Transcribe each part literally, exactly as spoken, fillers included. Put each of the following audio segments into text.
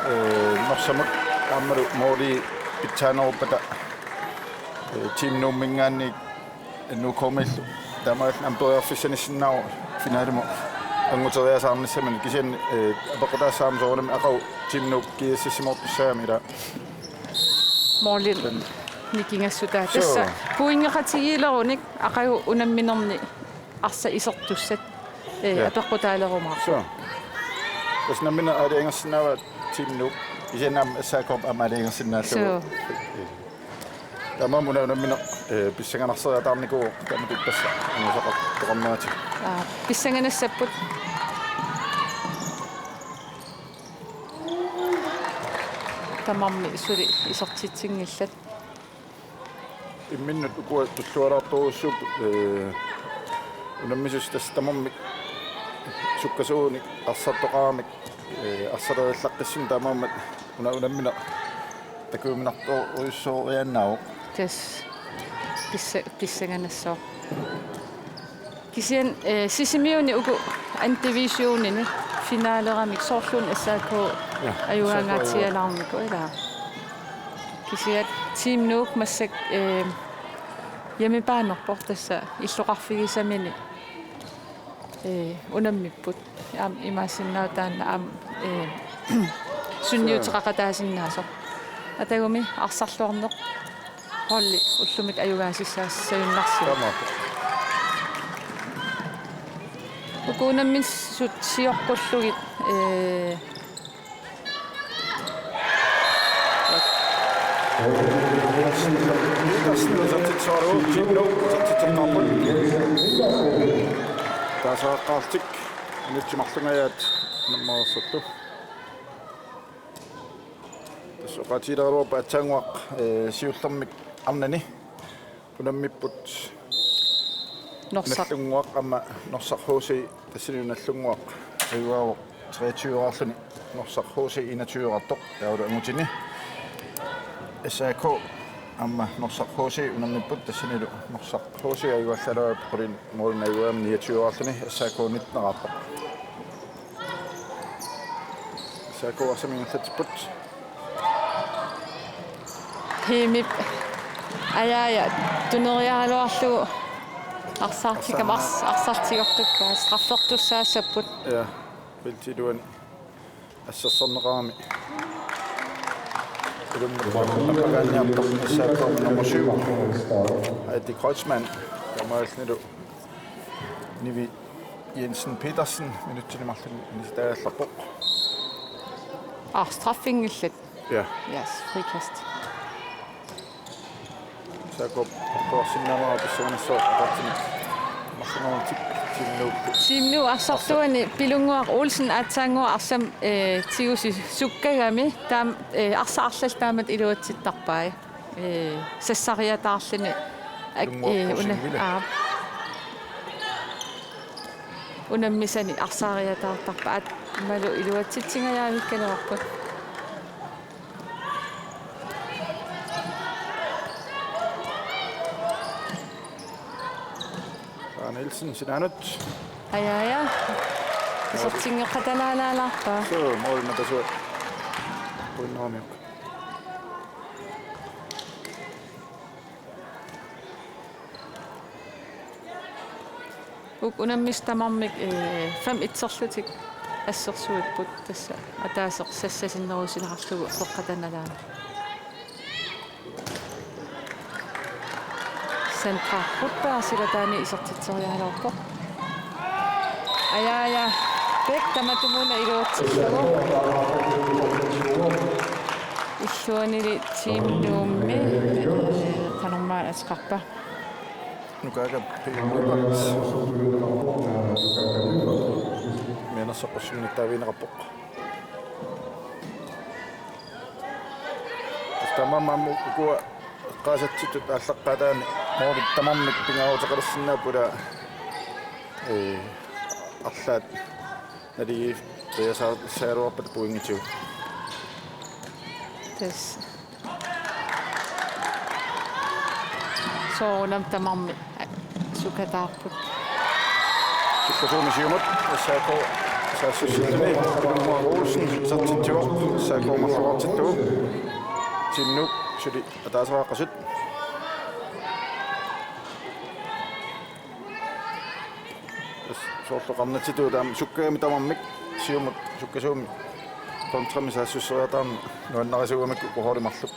Ee, Norsamut aammalu måli pitsaaneruppata, ee, Team Nuumminngaanniit N K-miillu taamaalilluni aamma periarfissanissinnaavoq finalimut anguteriasaarnissaminik, kisianni, ee, apeqqutaassaaq aamma soorunami aqagu Team Nuuk G S S-imoortussaagami ilaa. Måli nikingassutaa. Suu. Tassa pointeqatigiilerunik aqagu unamminerni arsaq isertussat, ee, Ja. apeqqutaalerumaarpoq. Suu. Tassa nammineq aalajangersinnaavaat Team Nuuk. Kisianni aamma S A K aamma aalajangersinnaallugu. Suu. Taamaammat una unammineq, ee, pissanganarseriataarnikuuvoq, tamatippassaq angusaqartoqarneratigut. Aa, pissanganassapput. Tamarmik suli isertitsinngillat. Imminnut ukua tulluartorujussuupput, ee, unammisut tassa tamarmik sukkasuumik arsartoqaramik, ee, arsareriallaqqissaaq, taamaammat una unammineq takujuminartorujussuoriaannaavoq. Tassa pissa-, pissanganassaaq. Kisianni, ee, Sisimiuni uku anden divisionini finaleramik soorluuna S A K Ja, ajugaangaatsialaarnikuuvoq ilaa. Kisianni Team Nuuk massakkut, ee, hjemmebane-rpoq, tassa illoqarfigisamini, ee, unammipput. Aamma imaassinnaavoq taanna aamma, ee, sunniuteqaqataasinnaasoq. Atagumi arsarluarneq holdi ullumikkut ajugaasissaassagunarsivoq. Taamaappoq. Uku unammisut sioqqullugit, ee, Petersen isertitsisarlugu, Team Nuuk isertitseqqaarput. Taasaqaqqaarlutik minutsit marlungajaat unammereersutut. Tassa oqaatigileruarput aatsaannguaq, ee, siullermik arnani unammipput Norsaq. Nallunnguaq aamma Norsaq H C, tassani Nallunnguaq ajugaavoq treogtyve-raarluni, Norsaq H C enogtyve-raartoq taavalu angutini. S A K aamma Norsaq H C unammipput, tassanilu Norsaq H C ajugaallaalaapput qulinik målinik ajugaagami niogtyve-raarluni, S A K nitten-raartoq. S A K arsaq ingerlatsipput. Himip. Ajaaja, tuneriaraluarlugu arsaartikkama ars-, arsartigortukkaa straffertussaassapput. Ja, feltip iluani assersorneqarami. Ilummut aqqaneq-marlunnik S A K nummer syv, Heidi Kreutzmann, taamaalillunilu Nivi Jensen Petersen, minutsini marlunni inisitaagallarpoq. Aa, straffinngillat. Ja. Yes, frikast. S A K-p atorsinnaanera pissanganassaaq, ataatsimik marlunngorlutik Team Nuuk. Team Nuuk arsartuani Pilunnguaq Olsen aatsaannguaq arsaq, ee, tigusi sukkagami. Taama, ee, arsaq arlallit taamatut iluatsittarpai. Ee, sassariataarluni. Ak-, Pilunnguaq ee, una-, Olsen-ile. Aa. Unammisani arsaariataartarpai, aammalu iluatsitsingajaavikkaluarput. Aa, Nielsen sinaanut. Ajaaja. Isertinngeqatalaalaalaarpaa. Suu, måli napasuat. Pointeramiuk. Uku unammisut tamarmik, ee, fem-etserlutik assersuipput, tassa ataaseq sassasinnerusinneqarlugu peqatanalaana. Sandra Rudberg silataani isertitseriaraluarpoq. Ajaaja Bech tamatumuuna iluatsillugu. Illuanili Team Nuummi, ee, qanormaa ateqarpa? Nukaaka P. Lyberth. Mianersoqqussummik nittaavigineqarpoq. Taamaammat ukua eqqaasatsitut aallaqqaataani målit tamarmik pingaaruteqalersinnaapput, ilaa, ee, arlaat naligiiffeqassagaluarpata pointigut. Tassa. Soorunami tamarmik sukataarput. Sukkasuumik siumut S A K Saassussilluni Ilumar Olsen isertitsivoq, S A K marloqartillugu. Team Nuuk suli ataaseqaqqasut. Soorlu qarnatitut taama sukkagami tamarmik siumut sukkasuumik kontramik saassusseriataarneq nuannarisuugamikku uku holdit marluk.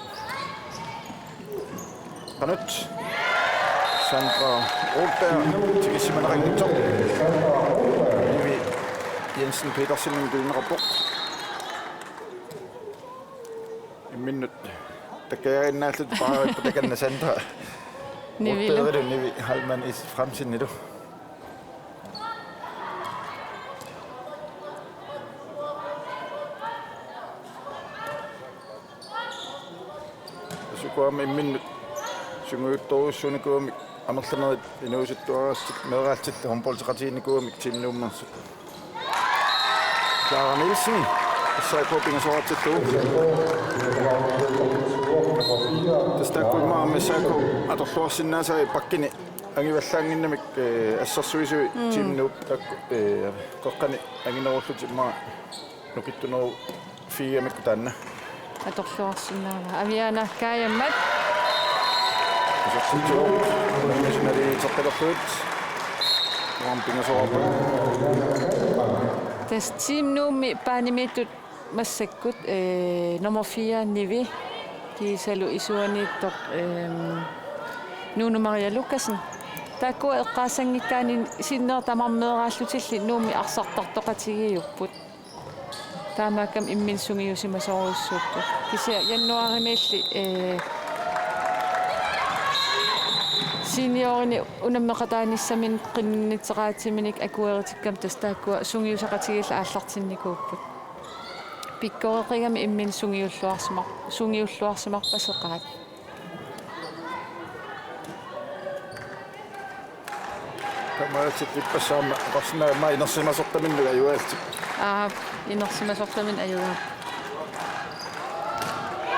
Qanut. Sandra Rudberg tikissimaneqanngitsoq. Nivi Jensen Petersenimut tunineqarpoq. Imminnut takkajaaginnaallutik paarippoq takanna Sandra Nivilu. Rudbergilu Nivi Heilmann Is Franzenilu. Sukuam imminnut sungiuttorujussuunikuumik amerlanerit inuusuttuaraallutik meeraallutik håndboldeqatigiinnikuumik Team Nuummeersut. Clara Nielsen, S A K pingasoqartillugu. Tassa taakku immaqa aamma S A K atorluarsinnaasai bakkini angivallaannginnamik, eh, assersuisui Mm. Team Nuuk taakku, eh, qeqqani anginerullutik immaqa nukittunerufigigamikku taanna. Atorluarsinnaavaa. Aviana Kajammat. Isertitsivoq. Nationaliuteqqilerlugu. Uanga pingasoqarpoq. Tassa Team Nuummi baanimiittut massakkut, eh, nummer fire Nivi. Kiisalu isuaniittoq, ehm, Nunu Maria Lukassen. Taakku eqqaassanngikkaanni sinneq tamarmeeraallutillu Nuummi arsartartoqatigiiupput. Taamaakkami imminut sungiusimasorujussuupput. Kisianni januaarimiilli, eh, seniorinik unammeqataanissaminnik qinnuteqaatsiminik akueritikkami tassa taakkua sungiusaqatigiillu aallartinnikuupput. Pikkoreqigami imminut sungiulluarsimar-, sungiulluarsimarpaseqaat. Taamaalillutit ippassaq aamma oqarsinnaavit aamma inersimasortaminnut ajugaalluni. Aap, inersimasortaminnut ajugaavoq.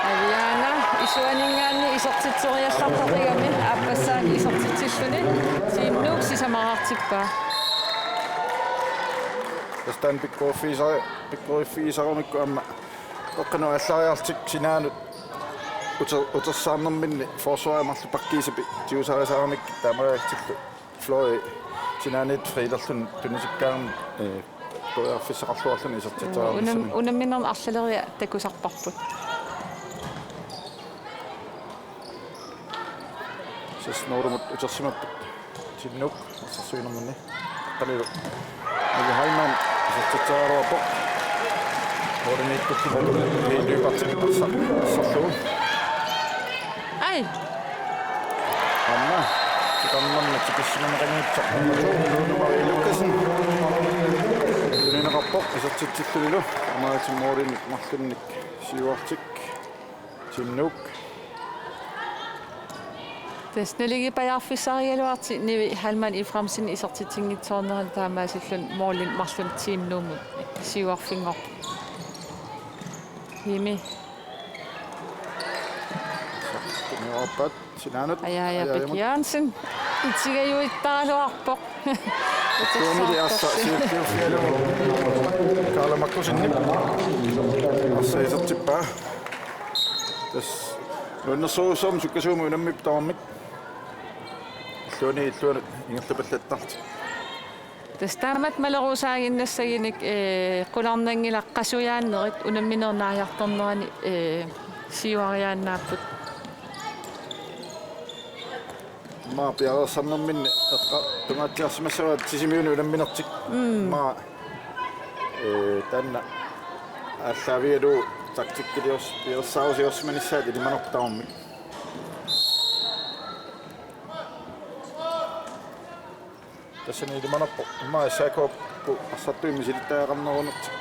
Aviana isuaninngaanniit isertitseriallartoqigami aappassaani isertitsilluni Team Nuuk sisamaraartippaa. Tassa taanna pikkoriffigisara-, pikkoriffigisaramikkit aamma qeqqanut aallariarlutik sinaanut uter-, utersaarnerminni forsvarip marluk bakkiisapit tigusarisaramik taamaalillutillu fløji sinaaniittut friilerluni tunisikkaanni, eh, periarfissaqarluarluni isertitseriarnissaminut. Unam-, unamminerni arlaleriarluni takusarparput. Seks nuulumut utersimapput. Team Nuuk assersuinerminni. Qalilu. Nivi Heilmann isertitseriaraluarpoq. Målimiittukkut Nivi Lyberthimit arsaq asserlugu. Ai. Aamma titarnermik tikissimaneqanngitsoq nummer to, Nunu Marie Lukassen. Tunineqarpoq isertitsillunilu. Aamma målimik marlunnik siuartik. Team Nuuk. Tassa naligiippajaarfissarigaluartut Nivi Heilmann Efraimsen isertitsinngitsoornerani taamaasilluni målimik marlunnik Team Nuummut siuarfinngorpoq. Jimmy. Tunniuppaa sinaanut. Aja, aja, Aja, Bech Jørgensen. Itigajuittaraluarpoq. Tuunili arsaq siuttuuffigalugu. Karla Markussenip arsaq isertippaa. Tassa nuannersorujussuarmik sukkasuumik unammipput tamarmik. Illuanni illuanut ingerlapallattarlutik. Tassa taamatut maleruusaaginnassaginik, eh, qularnanngilaq qasujaannerit unamminerit naajartornerani, eh, siuariaannaapput. Aamma piareersarnerminni eqqaa tungaatsiarsimassavaat Sisimiuni unamminertik. Mm. Aamma, eh, taanna aallaavigalugu taktikkiliors-, piareersaarusiorsimanissaat ilimanarpoq tamarmik. Tassani ilimanarpoq immaqa S A K-kkut arsartunik misilittagaqarnerunertik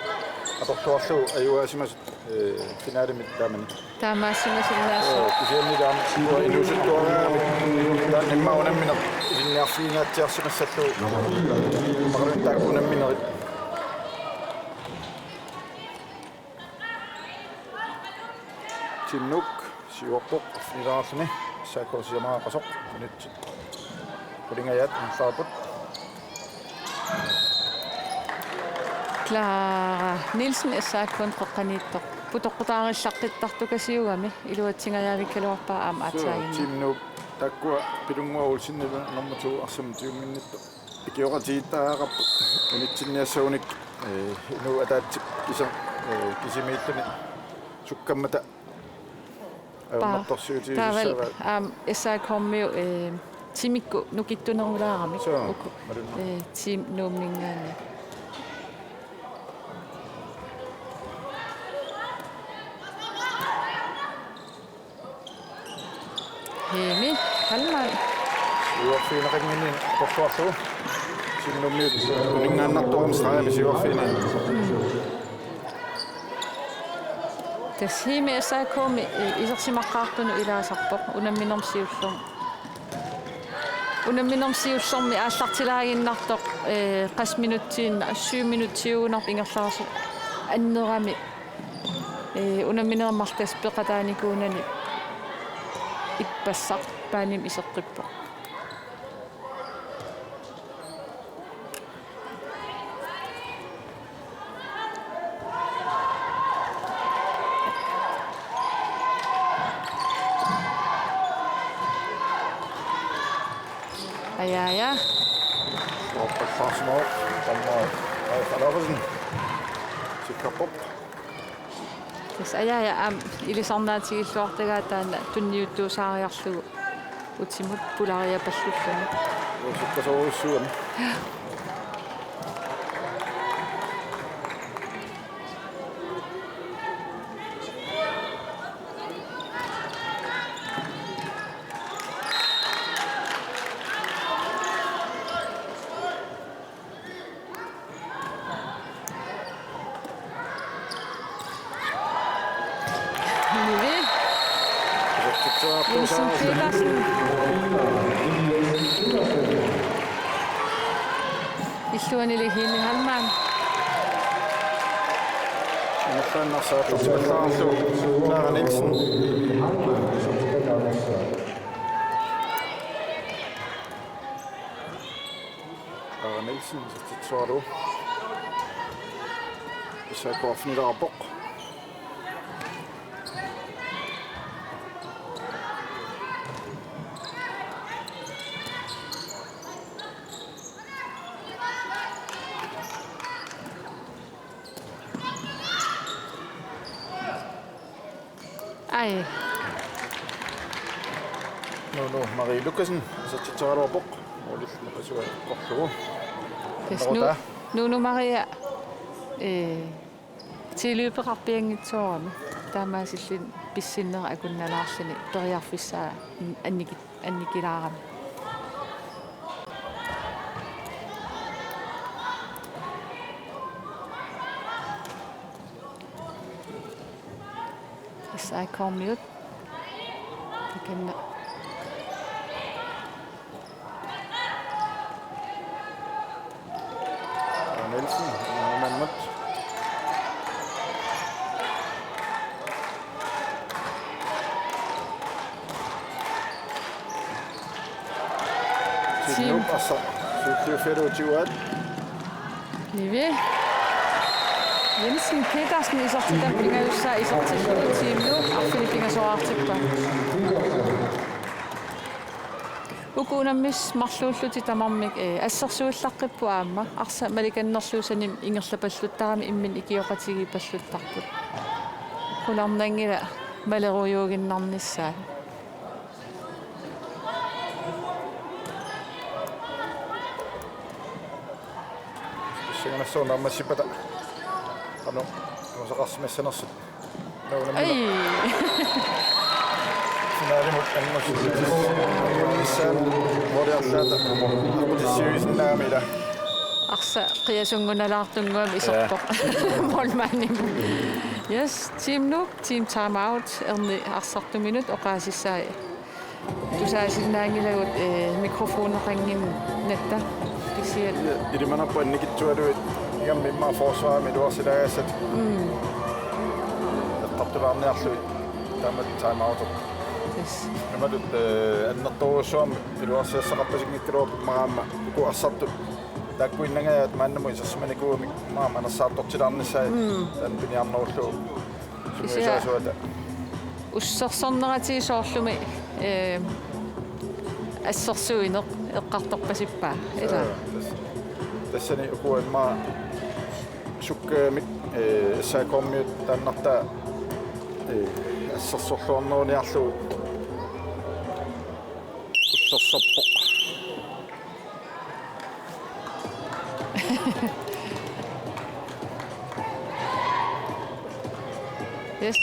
atorluarlugu ajugaasimasut, eh, finalemi taamani. Taamaassimasinnaassaaq. Joo, kisianni taama uanga inuusuttuaraaramik taanna immaqa unammineq ilinniarfigingaatsiarsimassallugu. Maqaluit taakku unamminerit. Team Nuuk siuarpoq arfinileraarluni S A K sisamaqasoq minutsit qulingajaat ingerlareerput. Laara Nielsen S A K-mi qeqqaniittoq putoqqutaarillaqqittartukasiugami iluatsingajavikkaluarpaa aamma. Suu, aatsaaginnaq. Team Nuup taakkua Pilunnguaq Olsenilu nummer to arsamut tiunnginnittoq. Ikioqatigiittariaqarput unitsinniassagunik, eh, inuit ataatsip kisa-, eh, kisimiilluni sukkammata Pa-, ajornartorsiutigisussaavaat. Taavalu, aamma, S A K-miut, eh, timikkut nukittunerulaarami. Suu, uku, malunna. Eh, Team Nuumminngaanniit. Hemi Hallmann. Siuarfigineqannginninneq atorluarlugu. Team Nuummiut uninngaannartuarami stregimi siuarfigineq. Tassa Hemi S A K-mi, eh, isersimaqqaartunut ilaasarpoq unamminermi siullermi. Unamminermi siullermi aallartilaaginnartoq, eh, qassit minutsiinnaq, syv minutsiugunarpoq ingerlaarsoq annerami, eh, unamminerit marluk tassa peqataanikuunani ippassaq baanimi iseqqippoq. Ajaja. Suu, Pallaarsimavoq. Tamma. Ai, Falafesen. Sikkerpoq. Tassa ajaja aamma ilisarnaatigilluartagaa taanna tunniuttuusaariarlugu utimut pulariapallulluni. Uusukkasoorujussuugami. Nivi. Jensen Petersen. Illuanili Hemi Hallmann. Amerlaannaq saattortipallaarlugu Clara Nielsen. Clara Nielsen, isertitseqarpoq. S A K arfinilaarpoq. Ai. Nunu Marie Lukassen, isertitseqarpoq. Målillu qasuat qorlugu. Tassa Nu-, Nota. Nunu Marie, eh, tilløbeqarpianngitsoorami. Taamaasilluni pissinnera akunnalaarluni periarfissaa annikit-, annikilaarami. S A K-miut. Takanna. Nielsen, Nuummiut. Team Nuup arsaq. Siulliuffigalugu tiguaat. Nivi. Jensen Petersen isertitami pingajussaa isertillugu Team Nuup arfineq-pingasoraartippaa. Uku unammisut marluullutik tamarmik, eh, assersuullaqqipput aamma. Arsaq malikannerlugu sanimut ingerlapalluttarami imminut ikioqatigiippalluttarput. Qularnanngilaq malerujuuginnarnissaat. Pissanganassaaq naammassippata. Qanoq, nuusaqarsimassanersut. Ai. Finalimut annersuutissaanut måliarlaata. Aqqutissiuisinnaammat ila. Arsaq qiasunngunalaartunnguamik iserpoq. Ja. Målmandimut. Yes, Team Nuup, team timeout, erni arsartuminut oqaasissai. Tusaasinnaanngilagut, eh, mikrofoneqannginnatta. Kisianni. Ilimanarpoq annikitsualuit ingammik immaqa forsvarimi iluarsilaagassat. Mm. Eqqartulaarniarlugit taamatut timeout. Yes. Imatut, eh, annertoorujussuarmik iluarsiassaqarpasinngikkaluarpoq aamma uku arsartut. Taakkuinnangajaat maannamut isersimanikuugamik maani manersaartortilaarnissaat. Mm. Taanna piniarnerullugu. Kisianni sumuisaasuata. Ussersorneratigut soorlumi, eh, assersuineq eqqartorpasippaa. Ilaa. Aa, tas-, tassani ukua immaqa sukkaamik, eh, S A K-miut taannartaa, eh, assersorluarneruniarlugu ussersorpoq. Yes.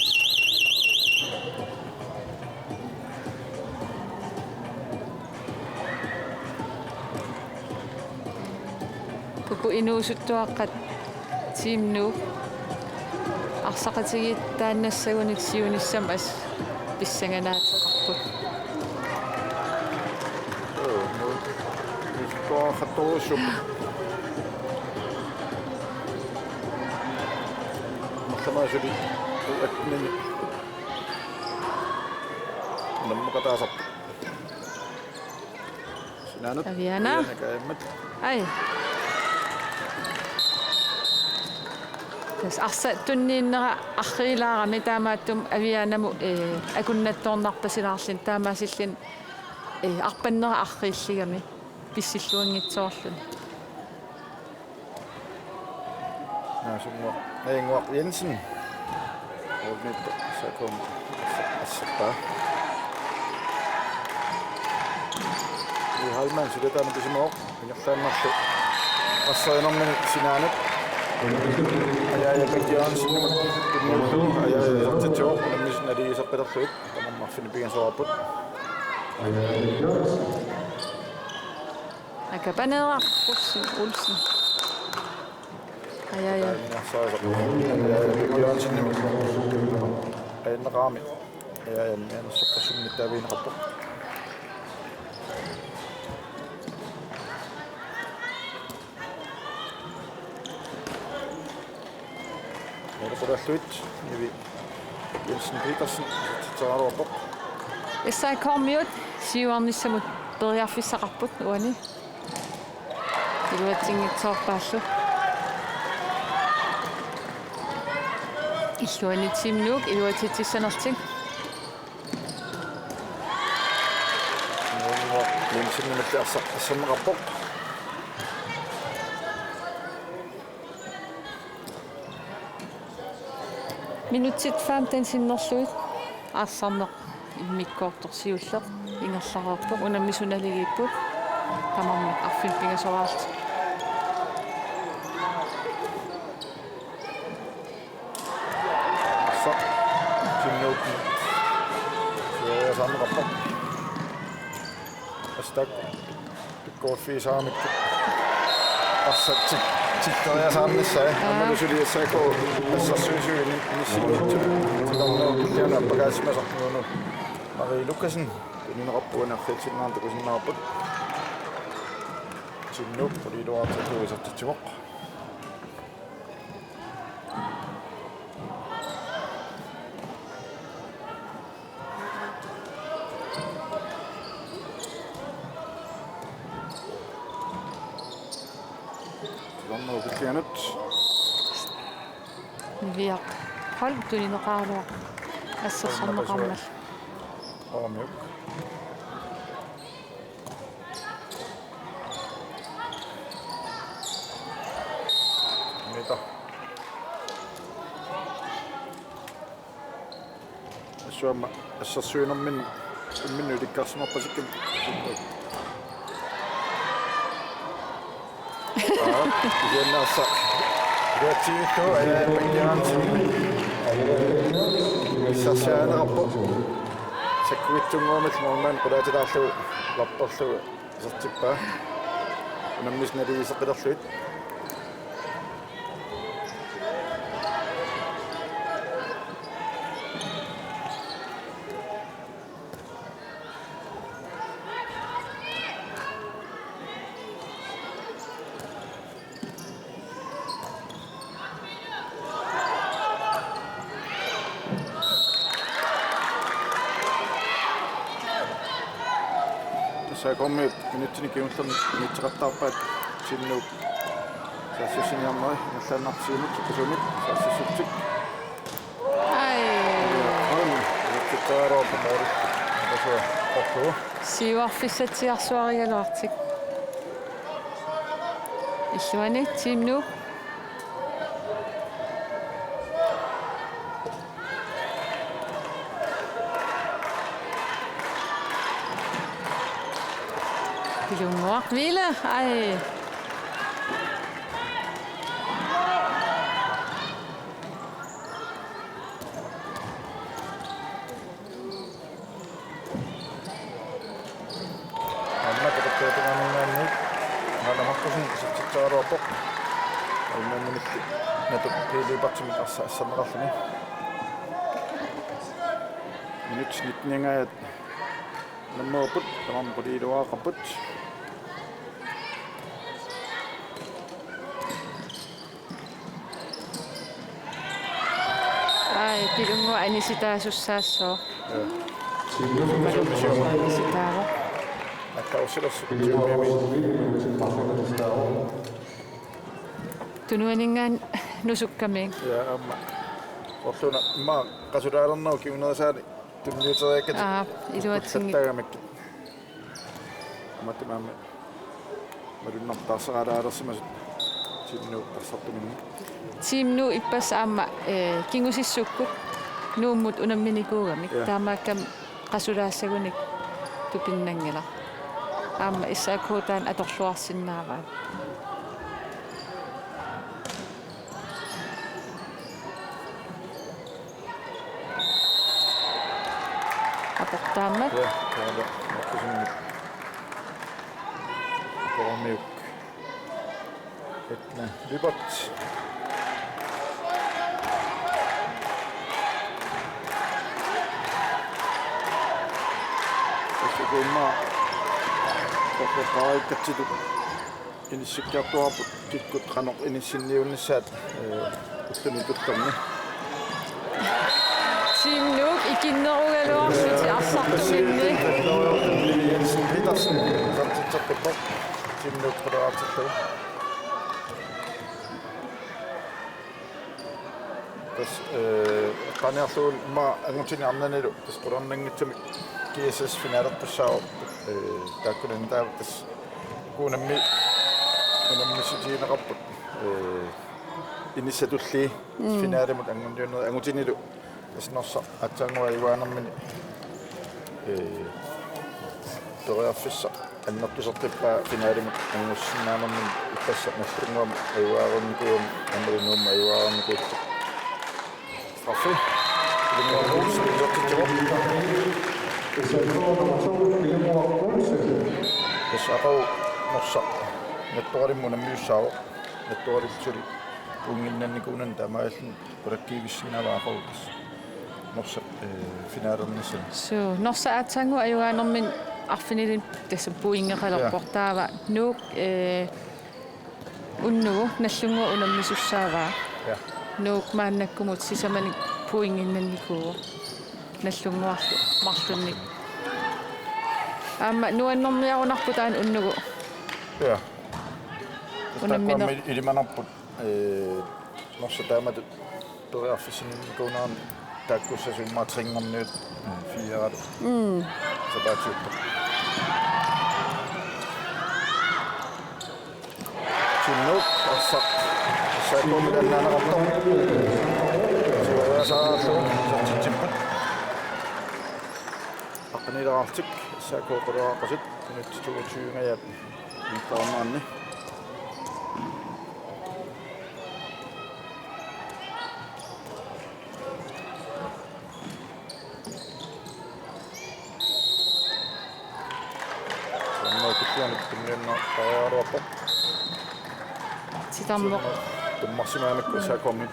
Uku inuusuttuaqqat Team Nuuk arsaqatigiittaannassaguni siunissami assut pissanganaateqarput. Joo, nu, nu står han dog, så marlamaasuli uattini nammakataasarput. Sinaanut. Aviana. Aviana kaajammat. Ai. Tassa arsaq tunniinnera arriilaarami taamaattumik Avianamut, eh, akunnattoornarpasilaarluni taamaasilluni, eh, arpannera arriilligami pissilluanngitsoorluni. Naasunnguaq, Najunnguaq Jensen. Målmand, S A K, asseppaa. Ii Heilmann, suli taanna pisimavoq. Ingerlaannarlu arsarinermini sinaanut. Ajaaja Bæk Jørgensenimut tunniullugu. Ajaaja isertitsivoq, unammisut naligiiseqqilerlugit. Tamanna arfineq-pingasoorput. Akapaneeraq Olsen, Olsen. Ajaaja. Taanna arsaasoq. Ajaaja Bæk Jørgensenimut. Ajanneqarami. Ajaaja, anersoqqassummik taavigineqarpoq. Måli qulallugit, Nivi Jensen Petersen, isertitseriaraluarpoq. S A K-miut siuarnissamut periarfissaqarput uani. Iluatsinngitsoorpaallu. Illuanni Team Nuuk iluatsitsissanertik. Jensenimilli arsa-, arsaanneqarpoq. Minutsit femten sinnerlugit arsarneq immikkoortoq siulleq ingerlareerpoq, unammisut naligiipput. Tamarmik arfineq-pingasoraarlutik. Arsaq. Team Nuuk. Suu, arsaanneqarpoq. Astak. Pikkoriffigisaramikku. Arsaq tit-, titeriasaarnissaa. Aammalu suli S A K assersuisuini inissinniittoq. Titarnerup kingorna appakaasimasarpunga. Marie Lukassen. Tunineqarpoq, uani arriitsinneqarnera takusinnaavarput. Team Nuuk, quliiluartittuusertitsivoq. Titarnerup killinganut. Niviaq Holm tunineqaraluaq assersorneqarmat. Aamiuk. Mita. Assut aamma assersuinermini imminnut ilikkarsimarpasikkami. Aa, kisianni arsaq. Kuatsiillu, Ajaaja Bæk Jørgensen. Pissarsiarineqarpoq. Sakkuitsunnguamillu målmand qulaatilaarlugu lapperlugu isertippaa. Unammisut naligiiseqqilerlugit. Tassa akornanni minutsini kingullerni inissaqattaarpaat Team Nuuk Saassussiniarneri ingerlaannartiginut usunik saassussutsit. Ai. Ol, uatsikkaaruarpa moori. Tasua qorlugu. Siuarfissatsiarsuarigaluartik. Illuani Team Nuuk. Pilunnguaq Ville, ai. Aamma tapattaatungaanniit Nana Markussen isertitseraluarpoq. Aamma minutsit natuk P L-ip arsaq assanneqarluni. Minut nitten-ingaat nammeerput, tamarmik quliiluaqarput. Ai, Pilunnguaq anisitaasussaassaaq. Ja. Anisitaavoq. Akkaussulersu. Tunuaninngaanniit nusukkamiuk. Ja, aamma. Orluna immaqa qasulaalernerup kingunerisaanik tunniuteriakkatit. Aa, iluatsinngilaq. Taagamikkit. Aamma tamaani malunnartaarsaralaalersimasut Team Nuup arsartuminni. Team Nuuk ippassaq aamma, eh, kingusissukkut Nuummut unamminikuugamik. Ja. Taamaakkami qasulaassagunik tupinnanngilaq. Aamma S A K taanna atorluarsinnaavaat. Aportaammat. Ja, taava Markussenip. Aporamiuk. Etne Lyberth. Tassa uuma. Tassa qaikkatsitut. Inissikkiartuaarput kikkut qanoq inissinniunnissaat, eh, ulluni tullerni. Team Nuuk ikinnerugaluarlutik arsartuminni. Jensen Petersen, isertitseqqippoq. Team Nuuk quleraartillugu. Tassa, eh, eqqaaniarlugu immaqa angutini arnanilu tassa qularnanngitsumik G S S finalertussaavoq, eh, taakkunani taava tassa uku unammi-, unammissutigineqarput, eh, inissat tulliit. Mm. Finalimut anguniarnerit angutinilu tassa Norsaq aatsaannguaq ajugaanermini, eh, periarfissaq annertuseqqippaa finalimut angusinnaanermini ippassaq Nagdlunguamut ajugaarunikuugami aammalu Nuummut ajugaarunikuuvoq. Straffe. Nagdlunguaq Olsen isertitsivoq. Tassa aqagu Norsaq Nattoralimmut unammiussaavoq. Nattoralip suli puinnginnannikuunani taamaalilluni qulakkiivissinnaavaa aqagu tassa Norsaq, eh, finalernissani. Suu, Norsaq aatsaannguaq ajugaanermini arfinilinni tassa puinngeqalerpoq. Ja. Taava Nuuk, eh, unnugu Nagdlunguaq unammisussaavaa. Ja. Nuuk maannakkumut sisamanik puinnginnannikuuvoq Nagdlunguarlu marlunnik. Aamma nuannerniarunarpoq taanna unnugu. Ja. Unammine- Taakkuami ilimanarput, eh, Norsaq taamatut periarfissinnikuunerani taakkuussasut immaqa tringerniut, eh, firealu. Mm. Sapaatiuppoq. Team Nuuk arsaq S A K-mut annaaneqartoq. Siuariasaarlugu isertitsipput. Aqqaniilaarlutik S A K quleraaqqutit minutsit toogtyve-nngajat. Ingerlaarmaanni. Taanna kisianni tunniunneqariaraluarpoq. Titarneq. Tummarsimagamikku S A K-mi.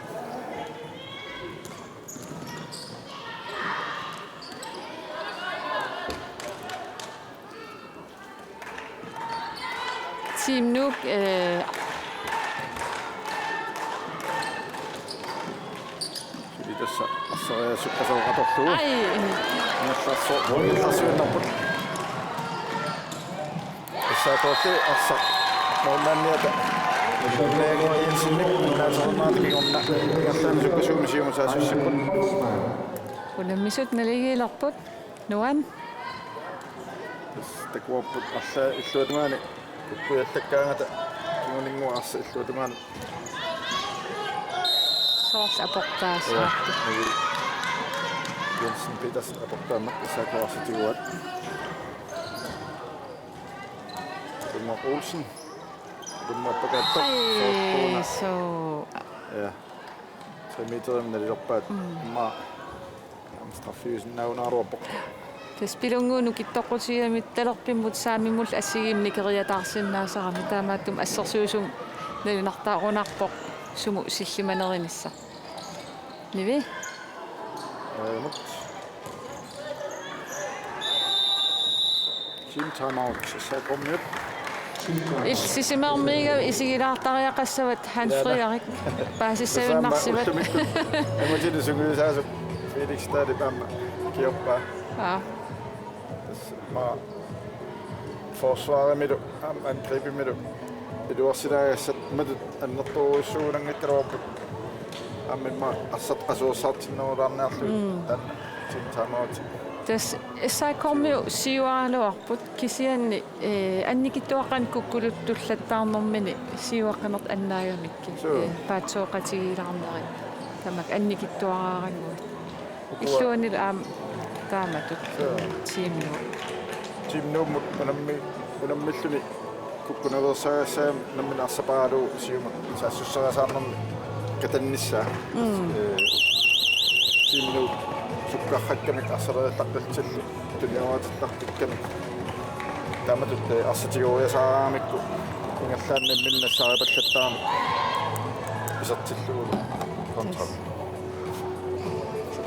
Team Nuuk, eh, suli tassa arsariaaseq qasoqatorlugu. Ai. Ingerlaarsu-, ingerlaarsuinnarput. S A K-lli arsaq. Nuummaanniata. Lego Jensenip nunaasernaata kingorna ingerlaannaq sukkasuumik siumut saassussipput. Unammisut naligiilerput. Nuan. Tassa takuarput arsaq illuatungaani. Kukkujallakkaangata kinguninnguaq arsaq illuatungaani. Soorlu aportaassaaq. Ja, Nivi Jensen Petersen aportaammat S A K arsaq tiguaat. Ulrik Olsen. Ulrik. Ai, soortuuna. Suu. Ja. Tre meterimik nalilerpaat. Mm. Immaqa aamma straffiusinnaagunaraluarpoq. Tassa Pilunnguup nukittoqutigigamik talerpimmut saamimullu assigiimmik nikeriataarsinnaasarami, taamaattumik assersuisumik nalunartaarunarpoq sumut sillimanerinissaq. Nivi? Aamma. Team timeout, S A K-miut. Illit sisamarmiigavit isigilaartariaqassavat Hans Frederik. Paasissagunarsivat. Tassa aamma ullumikkut. Aamma tini sungiusaasoq Felix Dahlip aamma kiorpaa. Aa. Tassa aamma forsvarimilu, aamma angribimilu. Iluarsilaagassat matut annertoorujussuugunanngikkaluarput. Aamma immaqa arsaq qasuersaartinnerulaarniarlugu. Mm. Taanna team timeout. Tassa S A K-miut siuaraluarput kisianni, eh, annikitsuaqqanik kukkuluttut tullattaarnermini siuaqqanertut annaagamikkit. Suu. Eh, paatsooqatigiilaarnerit. Tamakku annikitsuaraaranngui. Ukua. Illuannilu aamma taamatut. Suu. Team Nuuk. Team Nuummut unammi-, unammilluni kukkunaveersaagassaammat nammineq arsaq paarlugu siumut saassusserisaarnermik katannissaa. Mm. Eh, Team Nuuk sukkarrakkamik arsaq aallaqqillutillu tunioraatillartikkamik. Taamatut, eh, arsaq tigoriasaaraangamikku ingerlaannaq imminnut nassaaripallattaarami isertillugu kontra.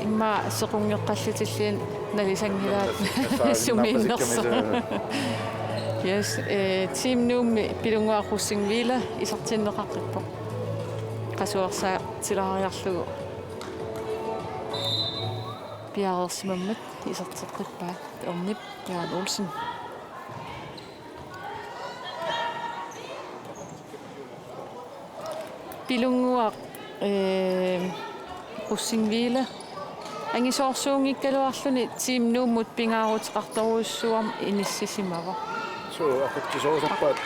Immaqa sequnngeqqallutilluunniit nalisanngilaat. Nassaarinnarpasikkami sumiinnersoq. Yes, eh, Team Nuummi Pilunnguaq Rosing Wille isertinneqaqqippoq. Qasuersaatilaariarlugu piareersimammat iserteqqippaat. Ernip Jørgen Olsen. Pilunnguaq, eh, Rosing Wille. Angisoorsuunngikkaluarluni Team Nuummut pingaaruteqartorujussuarmik inissisimavoq. Suu, aqutsisoorsorpaat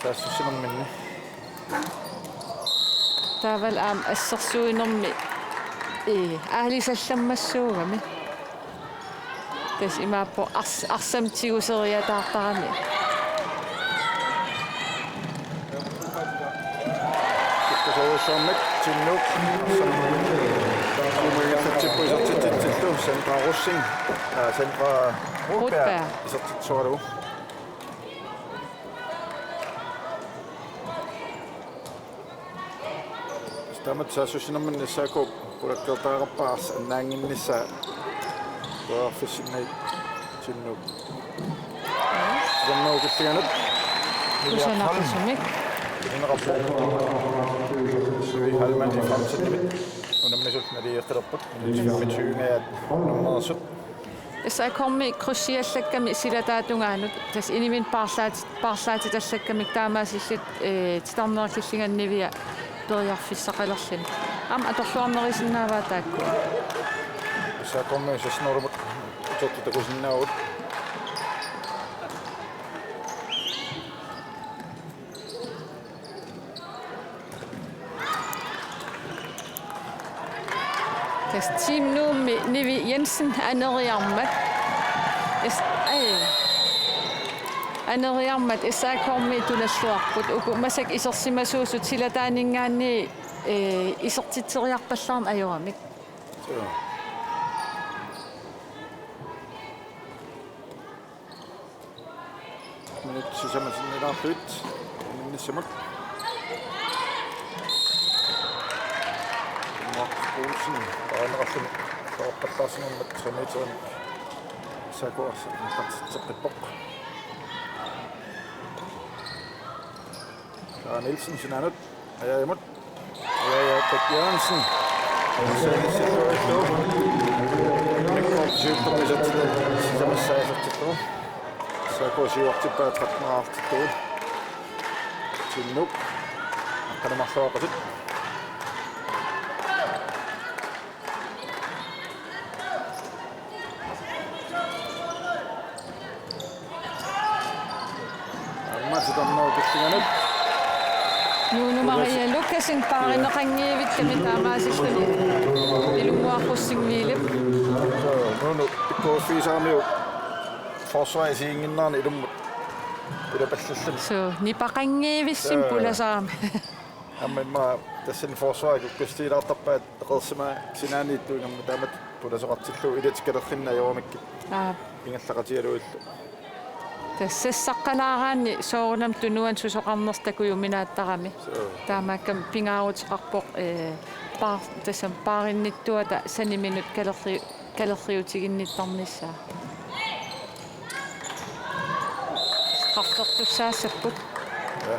saassussinerminni. Taavalu aamma assersuinermi, eh, aalisallammassuugami. Tassa imaappoq ars-, arsamik tiguseriataartarami. Sukkasoorujussuarmik Team Nuuk arsamik. Sumuigallatsipput isertitsitsillu Sandra Rosing, aa, Sandra Rudberg. Rudberg. Isertitsisoralugu. Taamatut saassussinermini S A K qulakkeertariaqarpaa arsaq annaannginnissaa periarfissinnagu Team Nuuk. Sisammagu killinganut. Kusanaqisumik. Ineqarpoq. Louis Heilmann i fremtiden. Unammisut naligiilerput. Femogtyve unammersut. S A K-mi krydseriallakkami silataatungaanut, tassa iniminnik paarlaat-, paarlaatitallakkamik taamaasillutik, eh, titarnerit killinganni Nivia periarfissaqalerluni. Aamma atorluarnerisinnaavaa taakkua. S A K-mi seksten-orumut utertut takusinnaavugut. Tassa Team Nuummi Nivi Jensen aneriarmat. Es-, ai. Aneriarmat S A K-mi tunalluarput. Uku massakkut isersimasuusut silataaninngaanniit, eh, isertitseriarpallaarneq ajoramik. Suu. Minut sisamat sinnilaarlugu. Minnissamut. Mark Olsen, taamaasilluni, taarpallaarsinermat tre meterimik S A K arsaq neqartitseqqippoq. Sara Nielsen sinaanut. Ajaajamut. Ajaajaattaq Jørgensen. Mikkoortiuttormisatsitta sisamassaa isertittugu. S A K siuartippaa tretten-erartittugu. Team Nuuk. Anumarluaqutut. Aamma sitarnerup killinganut. Nuunu Maria Lukasen paarineqanngivikkami taamaasilluni ilunnguaqqussing Vilep. Nuunu pikkoriffigisaramiuk forsvarip isiginnginnerani ilummut pulapallalluni. Suu, nipaqanngivissinga. Suu. Pulasaami. Aamma immaqa tassani forsvarip kukkussutigilaartarpaat eqeersimaat sinaaniittuugamma taamatut pulasoqartillugu ilatik kalerrinnit ajoramikkit. Aap. Ingerlaqatigalugillu. Tassa saqqalaaraanni soorunami tunuani susoqarnersoq takujuminaattarami. Suu. Taamaakkami pingaaruteqarpoq, ee, paar-, tassami paarinnittuata saniminut kalerri-, kalerriutiginnittarnissaa. Straffertussaassapput. Ja.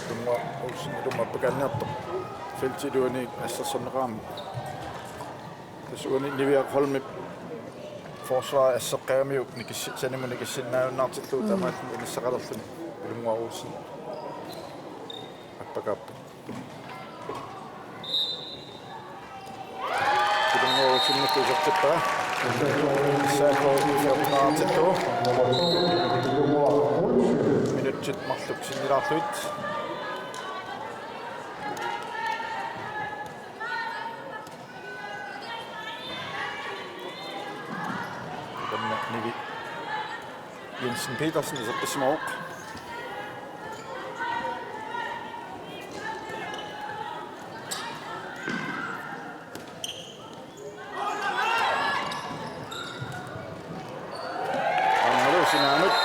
Tunnga Olsen ilumut appakaanniartoq. Feltip iluani assersorneqarami. Tassa uani Niviaq Holmip forsvarip asseqqagamiuk nikissi-, sanimut nikissinnaajunnaartillugu. Mm. Taamaalluni inissaqalerluni Ilunguaq Olsen appakaappoq. Ilunguaq Olsen isertippaa. S A K isertitaatillugu. Minutsit marluk sinnilaarlugit. Tamanna Nivi Jensen Petersen isertissimavoq. Aammalu sinaanut.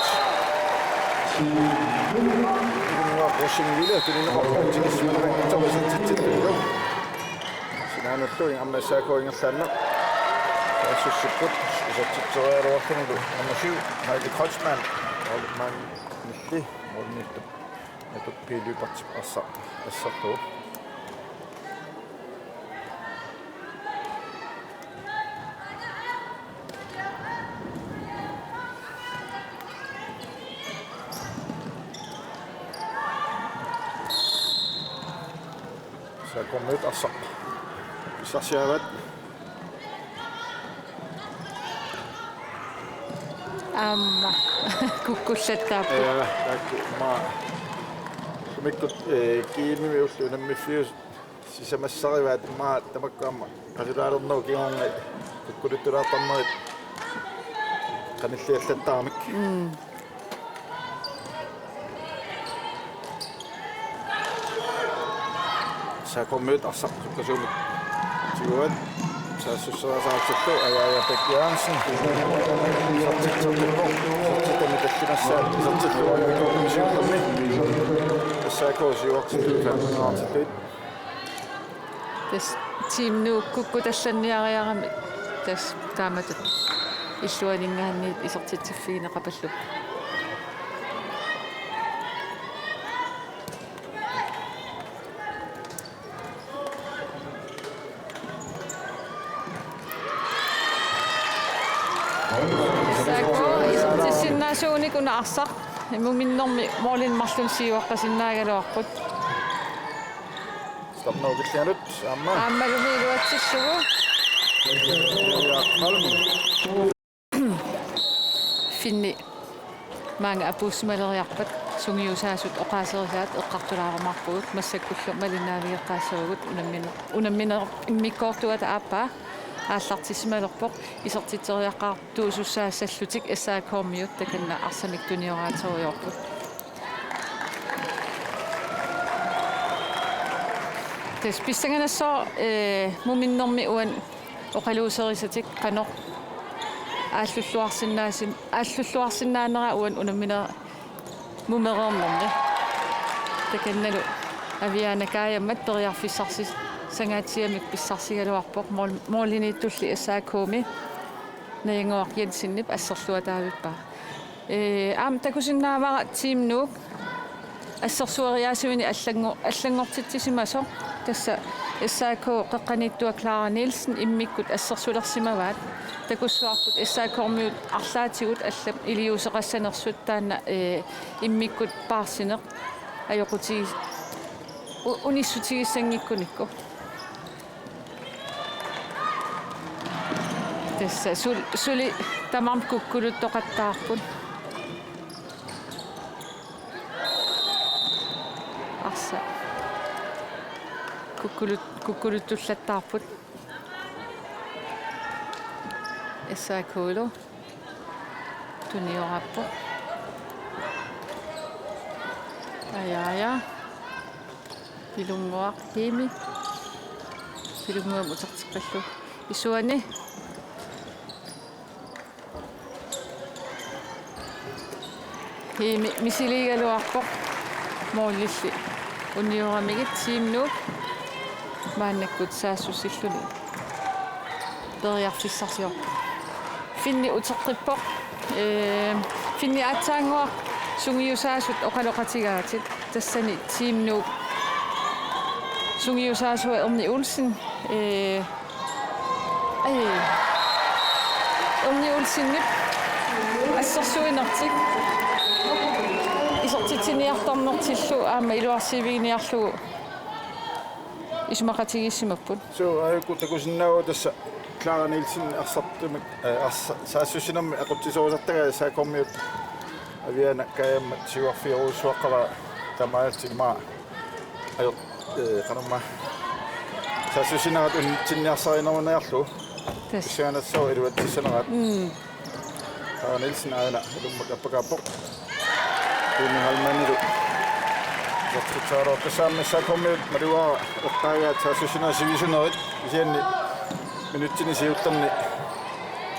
Ilunguaq Rosing Ville tunineqarpoq tikissimaneqanngitsoq isertitsillunilu. Sinaanullu aamma S A K ingerlaannaq. Saassussipput isertitseriaraluarlunilu nummer syv, Heidi Kreutzmann. Holman Nilli, målimiittup Netop P L U-partip arsa-, asserlugu. S A K-miut arsaq pissarsiaraat. Aamma kukkullattaapput. Ja, taakku immaqa sumikkut, eh, G M-imi ullut unammiffiusut sisamassarivaat immaqa tamakku aamma qasulaalernerup kingorna kukkuluttulaartarnerit qanilliallattaramik. Mm. S A K-miut arsaq sukkasuumik tiguaat. Saassusseriasaartillugu Aja Aja Bech Jørgensen. Isertitseqqipput. Isertitami tallimassaat isertillugu unamminermi. S A K siuartillugit femoghalvtreds. Tassa Team Nuuk kukkutallanniariarami tassa taamatut illuaninngaanniit isertitsiffigineqapallugu. S A K isertissinnaasuunik una arsaq muminnermi målinik marlunnik siuaqqasinnaagaluarput. Stop no killianut aamma. Aammalumi iluatsillugu. Ja, Holm. Finni maanga apuussimaleriarpat sungiusaasut oqaaserisaat eqqartulaarumaarpugut, massakkullu malinnaavigeqqaassavagut. Unammine-, unammine-, immikkoortuata aappaa aallartissimalerpoq, isertitseriaqqaartuusussaassallutik S A K-miut takanna arsamik tunioraaterujoorput. Tassa pissanganassaaq, eh, muminnermi uani oqaluuserisatik qanoq aallulluarsinnaasim-, aallulluarsinnaanera uani unammine-, mumereernermi. Takannalu Aviana Kajammat periarfissarsi-, sangaatsiamik pissarsigaluarpoq mål-, målimiittulli S A K-mi Najanguaq Jensenip asserluataavippaa. Ee, aamma takusinnaavara Team Nuuk assersueriaasuini allanngor-, allanngortitsisimasoq, tassa S A K qeqqaniittua Clara Nielsen immikkut assersulersimavaat. Takussavarput S A K-miut arlaatigut allat iliuuseqassanersut, taanna, ee, immikkut paarsineq ajoqutigi-, U-, unissutigissanngikkunikku. Tassa sul-, suli tamarmik kukkuluttoqattaarput. Arsaq. Kukkulut-, kukkuluttullattaarput. S A K-lu. Tuniorarpoq. Aja, aja. Pilunnguaq Hemi. Pilunnguamik uterteqqillugu. Isuani. Hemi misiliigaluarpoq. Målilli unioramigit Team Nuuk maannakkut saassussilluni periarfissarsiorpoq. Finni uteqqippoq. Ee, Finni aatsaannguaq sungiusaasut oqaloqatigaatit. Tassani Team Nuuk sungiusaasua Erni Olsen. Ee, Ai. Erni Olsenip assersuinertik isertitsiniartarnertillu aamma iluarsiiviginiarlugu isumaqatigiissimapput. Suu, aajuku takusinnaavugut tassa Clara Nielsen arsartumik, eh, arsa-, saassussinermi aqutsisorisartagaa S A K-miut Aviana Kajammat siuarfiorujussuaqqavaa taamaalillutik immaqa ajor-, eh, qanormaa. Saassussinerat unitsinniarsarineruniarlugu. Tassa. Pissanganassaaq iluatsissanerat. Mm. Clara Nielsen aana ilummut appakaappoq. Tuni Halmanilu. Isertitseriarlugu tassa aamma S A K-miut malugaara eqqaagaat saassussinerit sivisunerit. Kisianni minutsini siuttarni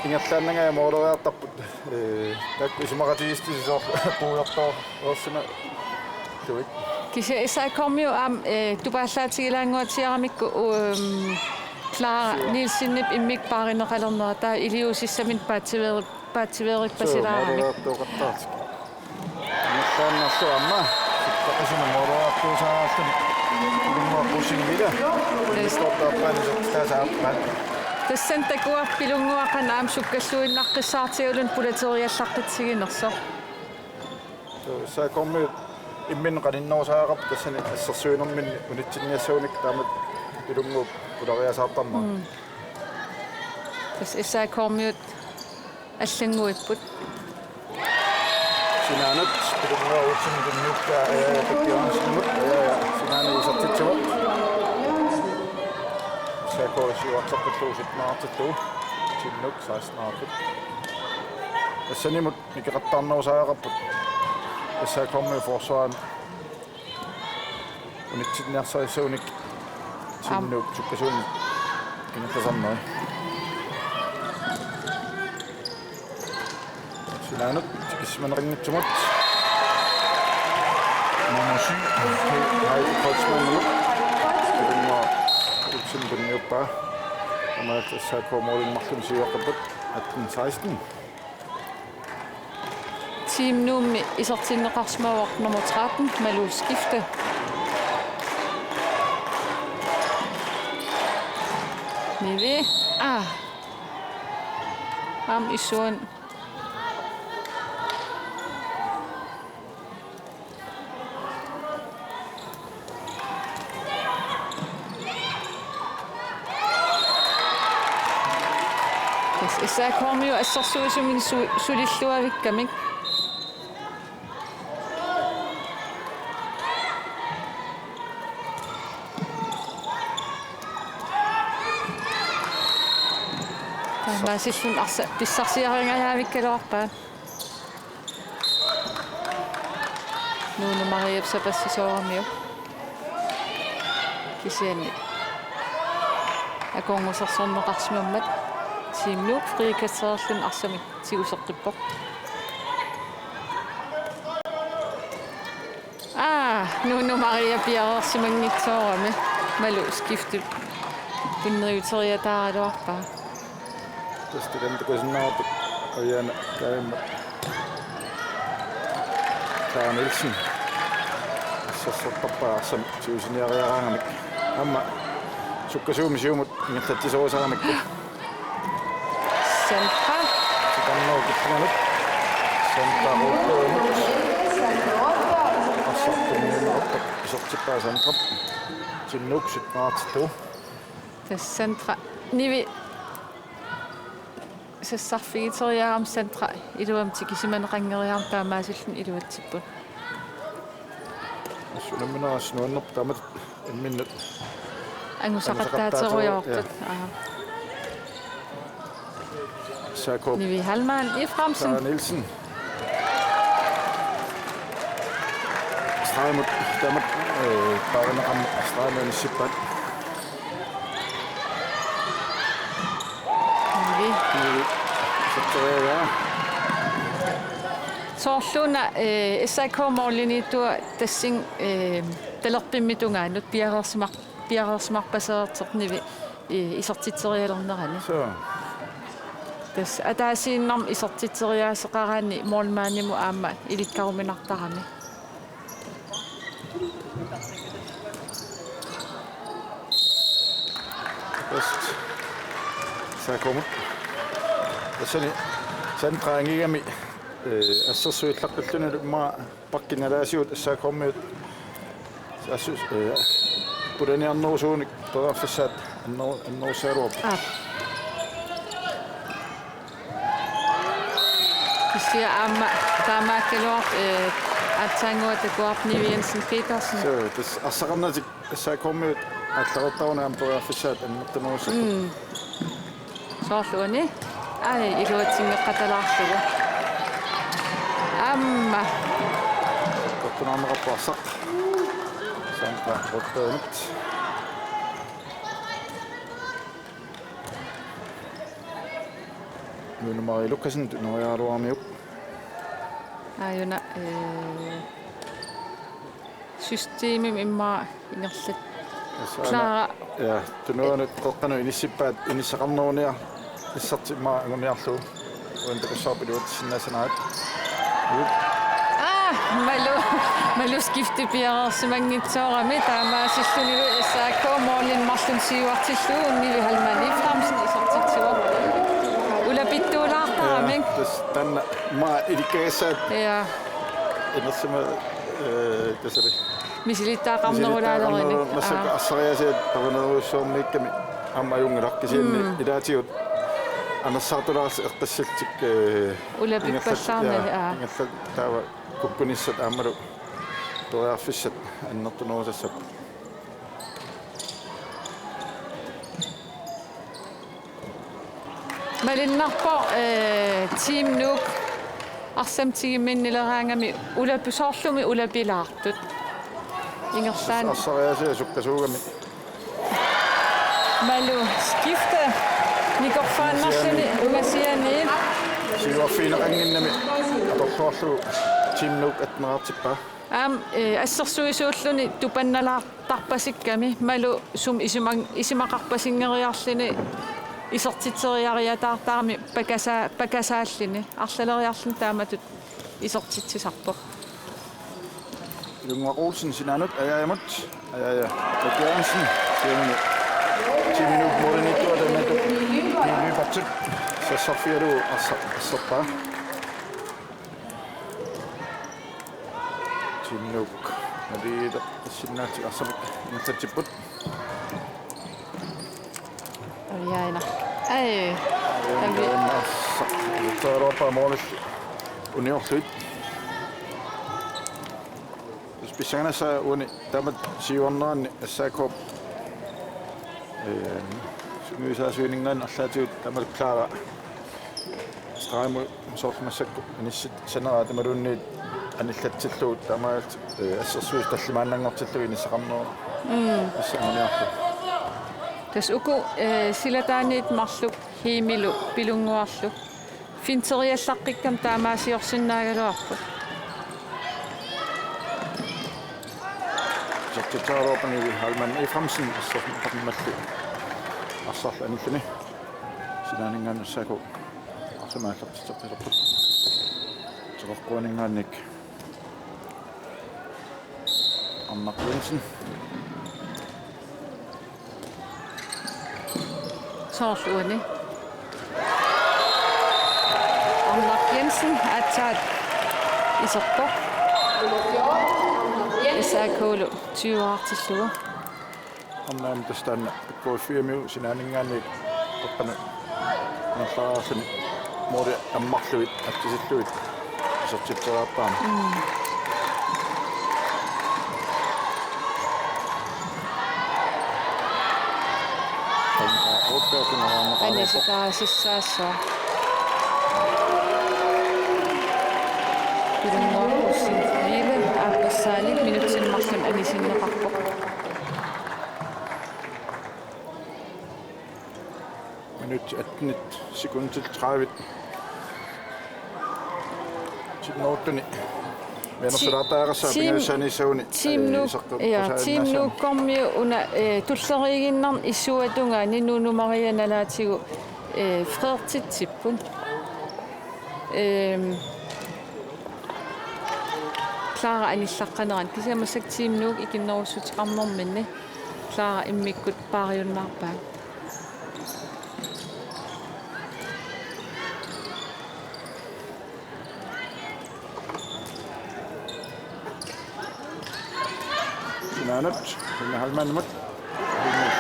ingerlaannangajaat måleriartarput. Ee, taakku isumaqatigiissutisi soorlu puigortoorsimaguit. Kisianni S A K-miut aamma, ee, tupaallaatigilaannguatsiaramikku, um, Clara Nielsenip immikkut paarineqalernera taava iliuusissaminnut paatsiveeri-, paatsiveerippasilaaramik. Suu, måleriartuuqattaartik. Ingerlaannarlugu aamma. Sikkaqisuna måleriartuusaaraluni. Ilummut qusinngila. Yes. Ingerlaartaarpaani soorlu taasaappaa. Tassani takuarput Pilunnguaq qanoq aamma sukkalluinnaqqissaartigaluni pulateriallaqqitsiginersoq. Suu, S A K-miut imminnut qaninnerusariaqarput tassani assersuinerminni unitsinniassagunikkut taamatut Pilunnguup pulariasaartarnera. Mm. Tassa S A K-miut allannguipput. Sinaanut, Pilunnguaq Olsen tunniukkaa, ee, Pekki Johansenimut, ee, sinaanut isertitsivoq. S A K siuarteqqillugu syttenerartillugu. Team Nuuk sekstenerarput. Tassanimut nikeqattaarnerusariaqarput. S A K-miut forsvarimi unitsinniarsarissagunik Team Nuuk sukkasuumik ingerlasarneri. Sinaanut tikissimaneqanngitsumut. Nummer syv, Heidi Kreutzmannimut. Pilunnguaq Olsen tunniuppaa. Aamma S A K målimut marlunnik siuaqqapput atten seksten. Team Nuummi isertinneqarsimavoq nummer tretten, Malou Skifte. Nivi. Ah. Aamma isuani. Tassa S A K-miut assersuisumik su-, sulilluavikkamik. Taamaasilluni arsaq pissarsiarangajaavikkaluarpaat. Nuunu Mariap sapassisooramiuk. Kisianni akornusersorneqarsimammat Team Nuuk frikastereerluni arsamik tiguseqqippoq. Aa, Nuunu Maria piareersimanngitsoorami. Malou Skifte tunniuteriataaraluarpaa. Tassa takanna takusinnaavarput Aviana Kajammat. Clara Nielsen. Assersortarpaa arsamik tigusiniariaraangamik. Aamma sukkasuumik siumut ingerlatsisorisaaramikku. Sandra. Tikannerup killinganut. Sandra Rotbøgemut. Arsaq tunniunneqarpoq. Isertippaa Sandra. Team Nuuk sytten-erartillugu. Tassa Sandra Nivi sassarfigiteriarami Sandra iluamik tikisimaneqanngeriarami taamaasilluni iluatsipput. Assut unammineq assut nuannerpoq taamatut imminnut angusaqattaaterujoortut. Angusaqattaateru-, ja. Aa. S A K. Nivi Hallmann Efraimsen. Sara Nielsen. Stregimut taamatut, øh, paarineqarmat stregimut inissippaat. Nivi. Nivi. Sorteriagaa. Soorluuna, øh, S A K-p målimiittoq tassani, øh, talerpimmik tungaanut piareersimaq-, piareersimarpasereersoq Nivi, øh, isertitserialernerani. Suu. Tassa ataasiinnarmik isertitseriaaseqaraanni målmandimut aamma ilikkaruminartarami. Tassa S A K-mut. Tassani Sandra angigami, øh, assersuut illaqqillunilu immaqa pakkinalaasiut S A K-miut. Assut, øh, pulaniarnerusunik periarfissaat anneru-, annerussagaluarput. Aap. Kisianni aamma taamaakkaluartoq, øh, aatsaannguaq takuarput Nivi Jensen Petersen. Suu, tassa arsaqarnatik S A K-miut aallartittaruni aamma periarfissaat annertunerussapput. Mm. Soorlu uani. Ai, iluatsinngeqqatalaarlugu. Aamma. Quttunaarneqarpoq arsaq. Sandra Rottenit. Lone Marie Lukassen, tunoriaraluaramiuk. Aajuna, øh, systemimi immaqa ingerlat. Tassa aana, Clara. Ja, tunuanut qeqqanut inissippaat inissaqarneruniarnissartik immaqa anguniarlugu. Uani takussavarput iluatsissinnaassanaat. Aa, Malu, Malu skifte piareersimanngitsoorami taamaasillunilu S A K målimut marlunnik siuartillugu Nivi Hallmann Efraimsen isertitsivoq. Ulapittuulaartarami. Ja, tassa taanna immaqa ilikkagassaat. Ja. Inersima, øh, tassali. Misilittagaqarnerulaalerini. Misilittagaqarneru-, massakkut Aa. Arsariaasiat parunerujussuarmiikkami aamma ajunngilaq kisianni Mm. ilaatigut anersaartulaarlutik eqqissallutik, øh, Ulapippallaarnani, ingerlat-, ja, aa. Ingerlat taava kukkunissat aammalu periarfissat annertunerusassapput. Malunnarpoq, øh, Team Nuuk arsamik tigumminnileraangami ulapi-, soorlumi ulapilaartut. Ingerlaannaq. Arsariaasiat sukkasuugami. Malu skifte. Nikorfaannarluni ungasianiit. Siuarfigineqannginnami atorluarlugu Team Nuuk atteneraartippaa. Aamma, øh, assersuisuulluni tupannalaartarpasikkami Malu sumut isumang-, isumaqarpasinngeriarluni isertitseriariataartarami pakasa-, pakasaalluni. Arlaleriarluni taamatut isertitsisarpoq. Ilunguaq Olsen sinaanut, Ajaajamut, Ajaaja Bak Jørgensen, kisianni Team Nuuk målimiittoq taanna Nivi Patsuk sassarfigalugu arsa-, asserpaa. Team Nuuk, Nivi Patsuk sinnaatsi arsamik ingerlatsipput. Aviaina. Ai. Aviaina. Aviaina. Taavalu målillu uniorlugu. Tassa pissanganassaaq uani taamatut siuarnerani S A K-p, øh, sungiusaasuininngaanniit arlaatigut taamatut Clara stregimut soorlu massakkut inissit saneraat imaluunniit anillatsillugu taamaalillutik, øh, assersuisut tallimaannanngortillugit inissaqarnerup. Mm. Assanguniarlugu. Tassa uku, øh, silataaniit marluk Heimilu Pilunnguarlu finteriallaqqikkami taamaasiorsinnaagaluarput. Isertitseriaraluarpaa Nivi Hallmann Efraimsen assersuutigimalli arsarlu anilluni. Sinaaninngaanniit S A K arsamik aallartitseqqilerput. Teqeqquaninngaanniit Arnaq Jensen. Soorlu uani. Arnaq Jensen aatsaat iserpoq. S A K-lu tyve-artillugu. Arnaq tassa taanna P K F-imiut sinaaninngaanniit aqqanut ingerlareerluni måli ammarlugit attisillugit isertitseriartarami. Mm. Taanna otte-atuneqarneqareerpoq. Anisitaasissaassaaq. Pilunnguaq Rosing Vive aappassaanik minutsini marlunni anisinneqarpoq. Minut attenit sekundit tredive. Team Nordeni. Menersilaartariaqassaaq Team, pingajussaanissagunik, Team eh, Nuuk, iseqqu-, ja, Team qusaarinnaassaaq. Nuukkormiut una, eh, tulleriiginnarneq issuatungaani Nuunu Maria nalaatigut, eh, freertitsipput. Ehm, Clara anillaqqanerani. Kisianni massakkut Team Nuuk ikinnerussuteqarnerminni Clara immikkut paariunnaarpaat. Sinaanut, Rina Heilmannimut.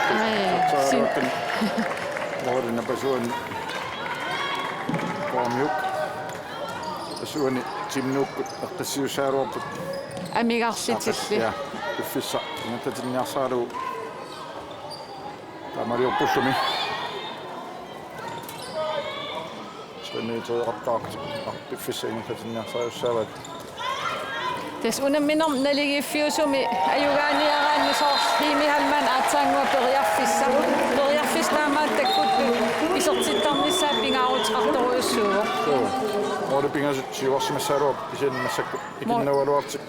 Ai, sin- Saaraatin. Moorina pasuan. Komiuk. Pasuani Team Nuukkut eqqissiussagaluarput. Amigarlitilli. Ja, piffissaq ingerlatinniarsaralugu. Taamaaliorpullumi. Trimiitereqattaartik piffissaq ingerlatinniarsariussaavaat. Tassa unamminermi naligiiffiusumi ajugaaniaraanni soorlu Rina Heilmann aatsaannguaq periarfissaq. Periarfissaq taamaattukkut isertittarnissaa pingaaruteqartorujussuuvoq. Suu. Måli pingasut siuarsimassagaluarput kisianni massakkut ikinnerugaluartut.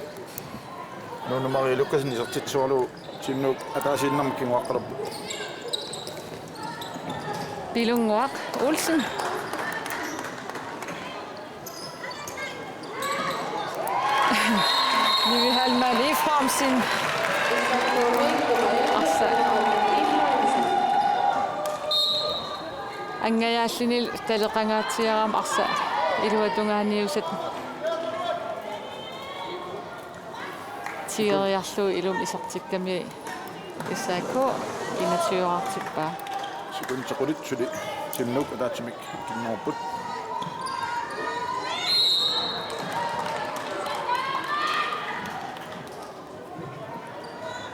Nuunu Marie Lukassen isertitsisualu Team Nuuk ataasiinnarmik kinguaqqalerpoq. Pilunnguaq Olsen. Nivi Heilmann Efraimsen. Arsaq. Angajaalluni taleqangaatsiarami arsaq iluatungaaniusat. Tigeriarlugu ilumut isertikkami S A K enogtyve-artippaa. Sekundit qulit suli Team Nuuk ataatsimik kinnerput.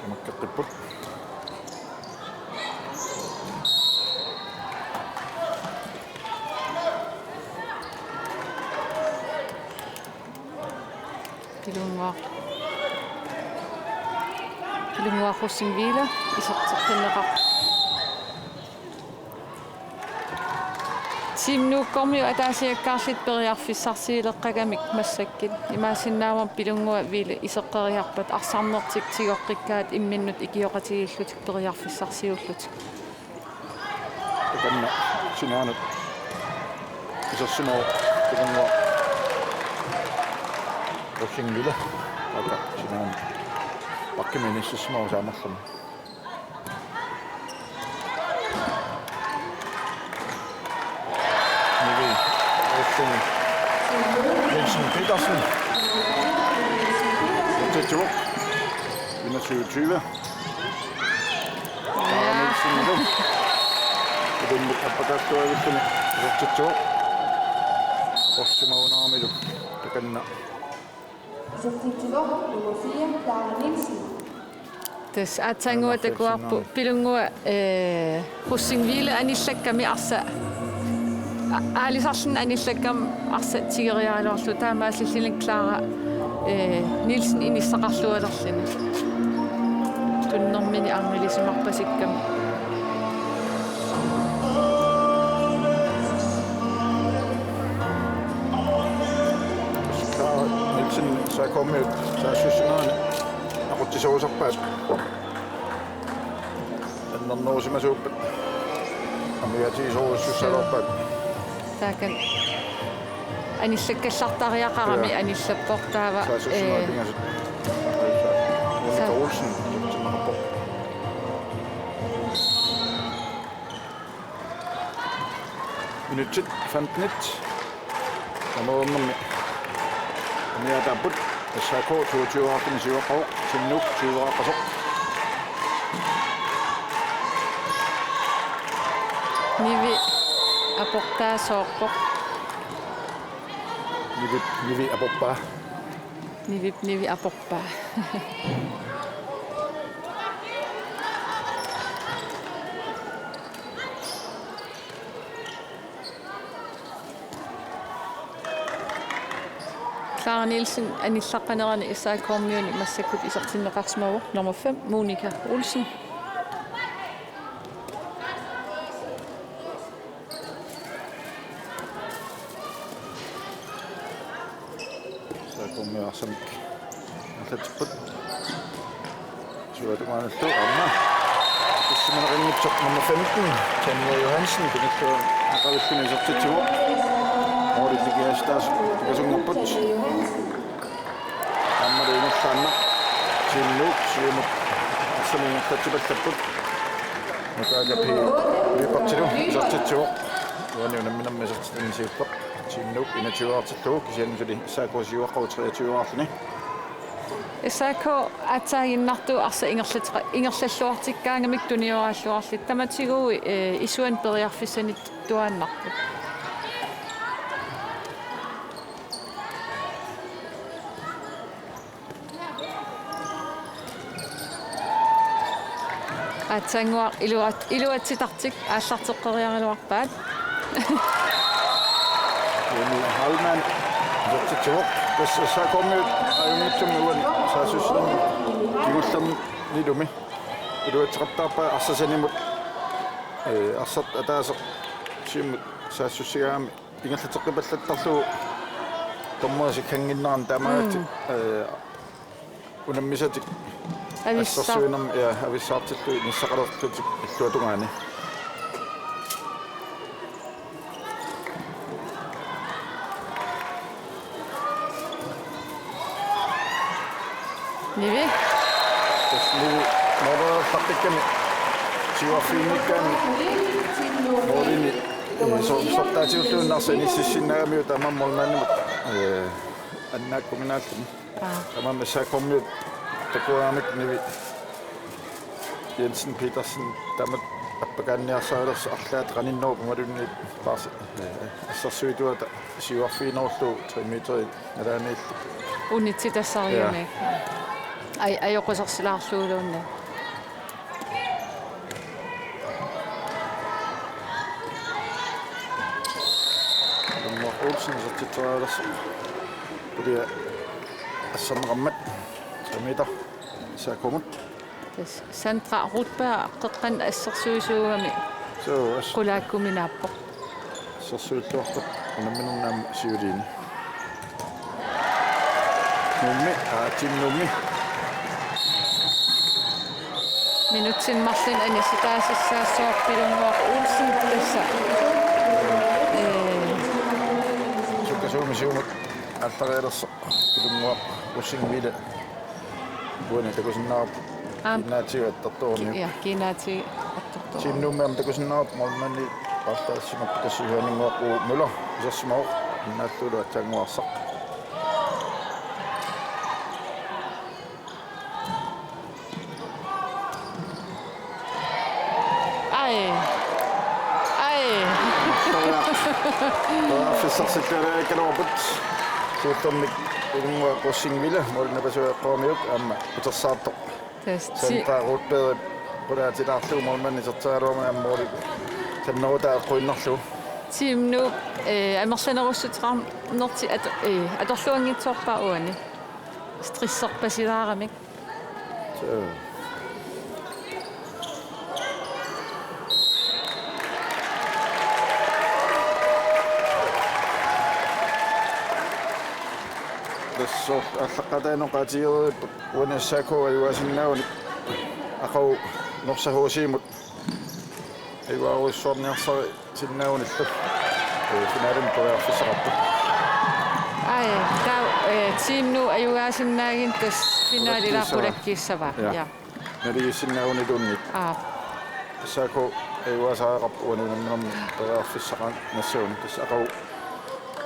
Tamakkeqqipput. Pilunnguaq. Pilunnguaq Rosing Vive iserteqqinneqarpoq. Team Nuukkormiut ataasiakkaarlutik periarfissarsiuleqqagamik massakkut. Imaassinnaavoq Pilunnguaq Vive iseqqeriarpat arsarnertik tigoqqikkaat imminnut ikioqatigiillutik periarfissarsiullutik. Takanna sinaanut isersimavoq Pilunnguaq Rosing Vive. Taakku sinaanut. Bakkimi inissimavoq saamerluni. Nivi Olsen Nielsen Petersen. Tæt på. Enogtyve tyve. Clara Nielsen. Ilummut appakaattoorujulluni isertitsivoq. Orsimagunaramilu takanna. Isertitsivoq nummer fire, Clara Nielsen. Tassa aatsaannguaq takuarput Pilunnguaq, eh, Rosing Vive anillakkami arsaq. A-, aalisarluni anillakkami arsaq tigeriaraluarlugu taamaasilluni Clara, eh, Nielsen inissaqarlualerluni. Tunnermini arnilisimarpasikkami. Clara Nielsen S A K-miut saassussinerani aqutsisoorusarpaat. Annernerusimasuuppat. Amigaatigisorujussuussagaluarpaat. Taakani anillakkallartariaqarami. Ja. Anillappoq taava, saassussinerit, eh, pingasut. Monica Olsen, isertinneqarpoq. Minutsit femtenit. Nummer nummer. Amigaataapput. S A K toogtyveqartumi siuaqqavoq, Team Nuuk tyveqaqqasoq. Nivi aportaa soorpoq. Nivip nivi aporpaa. Nivip nivi aporpaa. Clara Nielsen anillaqqanerani S A K-miuni massakkut isertinneqarsimavoq, nummer fem, Monika Olsen. S A K-miut arsamik ingerlatsipput. Suatungaanullu aamma pissimanarinngitsoq nummer femten, Tanja Johansen, pinilluaqavilluni isertitsivoq. Målilli kiassitaas pikasunngorput. Aammalu ingerlaannaq Team Nuuk siumut arsamik ingerlatsipallapput. Nutaakka P. Lybertilu isertitsivoq. Uani unamminermi isertitani siulleq. Team Nuuk enogtyveqartillugu, kisianni suli S A K siuaqqavoq treogtyveqarluni. S A K aatsaaginnartoq arsaq ingerlateqa-, ingerlalluartikkaangamik tunioraalluarlutik. Tamatigut, eh, isuani periarfissanittuaannarput. Aatsaannguaq iluat-, iluatsitartik aallarteqqeriaraluarpaat. Jenny Heilmann isertitsivoq. Tassa S A K-miut ajunngitsumik uani saassussinermi kingullerni ilumi iluatsiartaarpaat arsasanimut, eh, arsartoq ataaseq siumut saassussigaangami ingerlateqqipallattarlugu dommerit sikkannginnerani taamaallaat, mm, eh, unammisatik avissa-, assersuinermi, ja, avissaartillugit nissaqalerlutik illuatungaani. Nivi. Tassa Nivi måleriarlaqqikkami siuarfiginnikkaanni målini, eh, so-, sortaatiulluunniit arsaq inississinnaagamiuk tamanna målmandimut, eh, annaakkuminaalluni. Aa. Tamanna S A K-miut takuaramik Nivi Jensen Petersen taamatut appakaanniarsarilersoq arlaat qaninnerup imaluunniit paarsi-, eh, assersuituata siuarfiginerullugu tre meterit nalaaniilli. Unitsitassariumaarpoq. Ja. Aj-, ajoqusersilaarluguluunniit. Ilummuaq Olsen isertitserialersoq. Pulia asserneqarmat. Tre meter. S A K-mut. Tassa Sandra Rudberg qeqqanut assersuisuugami. Suu, as-, qulaakkuminaappoq. Assersuilluarpoq unamminermi aamma siuliini. Nuummi, aa, Team Nuummi. Minutsini marlunni anissitaassasoq Pilunnguaq Olsen tassa. Ee. Sukkasuumik siumut aallarialersoq Pilunnguaq Rosing Ville. Uani takusinnaavarput. Aamma. Kiinnaatigut attortoruniuk. Ja, kiinnaatigut attortoruniuk. Team Nuummi aamma takusinnaavarput målmandi paarlaassimapput, tassa Johanninnguaq Møller isersimavoq, annaallugulu aatsaannguaq arsaq. Aj. Aj. Periarfissarsittariaqaluarput. Siullermik Pilunnguaq Rosing Ville målip napasuup eqqumiuk aamma utersaartoq. Tassa ti- Sandra Rudberg qulaatilaarlugu målmandi iserteraluarmat aamma måli sannerutaa eqquinnarlugu. Team Nuuk, eh, amerlanerussuteqarnertik at-, eh, atorluanngitsoorpaat uani. Stresserpasilaaramik. Suu. Tassa aallaqqaataani oqaatigereerparput uani S A K ajugaasinnaagunik aqagu Norsaq H C-mut ajugaarujussuarniarsari- sinnaagunillu. Ee, finalimi periarfissaqarput. Aj, taava, eh, Team Nuuk ajugaasinnaaginnarpoq tassa finalilaa qulakkiissavaa. Qulakkiissavaa. Ja. Ja. Naligiissinnaagunilluunniit. Aap. S A K ajugaasariaqarpoq uani unamminermi periarfissaqarnassagunik. Tassa aqagu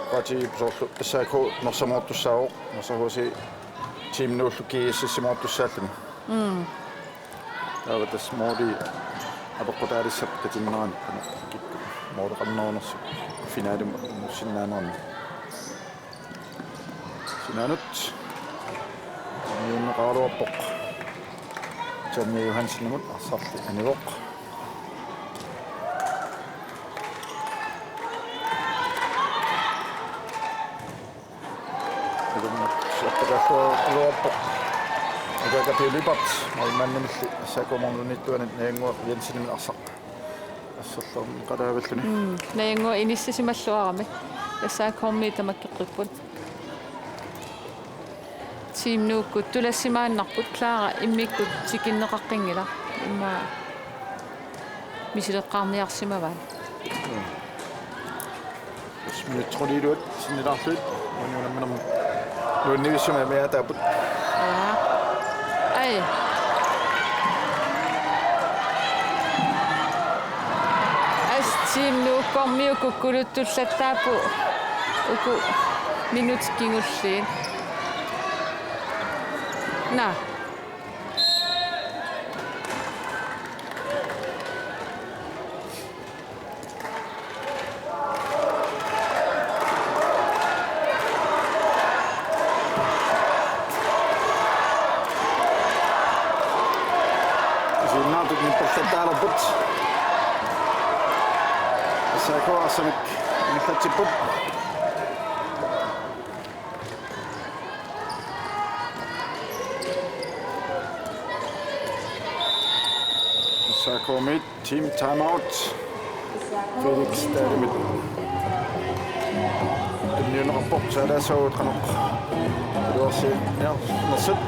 oqaatigipput soorlu S A K Norsaq moortussaavoq, Norsaq H C Team Nuullu GSS-imut tussaalluni. Mm. Taava tassa måli apeqqutaalissappat katinnerani, qanoq kikkut måleqarnerunersoq finalimut ussinnaanerani. Sinaanut. Niunneqaraluarpoq. Tanja Johansenimut arsarli anivoq. Ilumut siortaqarluarpoq. Rebekka Pihlupert, målmandimilli S A K-mut unittuanit Najannguaq Jensenimit arsaq asserlerneqalaavilluni. Mm, Najannguaq inissisimalluarami. S A K-mi tamakkeqqipput. Team Nuukkut tulassimaannarput, Clara immikkut tikinneqaqqinngilaq. Immaqa misileqqaarniarsimavaat. Minutsit qulit iluat sinnilaarlugit. Uani unamminermi nuannivissamik amiaataapput. Ja. Ai. As Team Nuukkormiut kukkuluttullattaapput uku minutit kingulliit. Naa. Isiginnaartut nippallattaalerput. S A K arsamik ingerlatsipput. S A K-mit team timeout. Felix Dalimit. Tunniunneqarpoq saalaassaagut qanoq iluarsiinersut.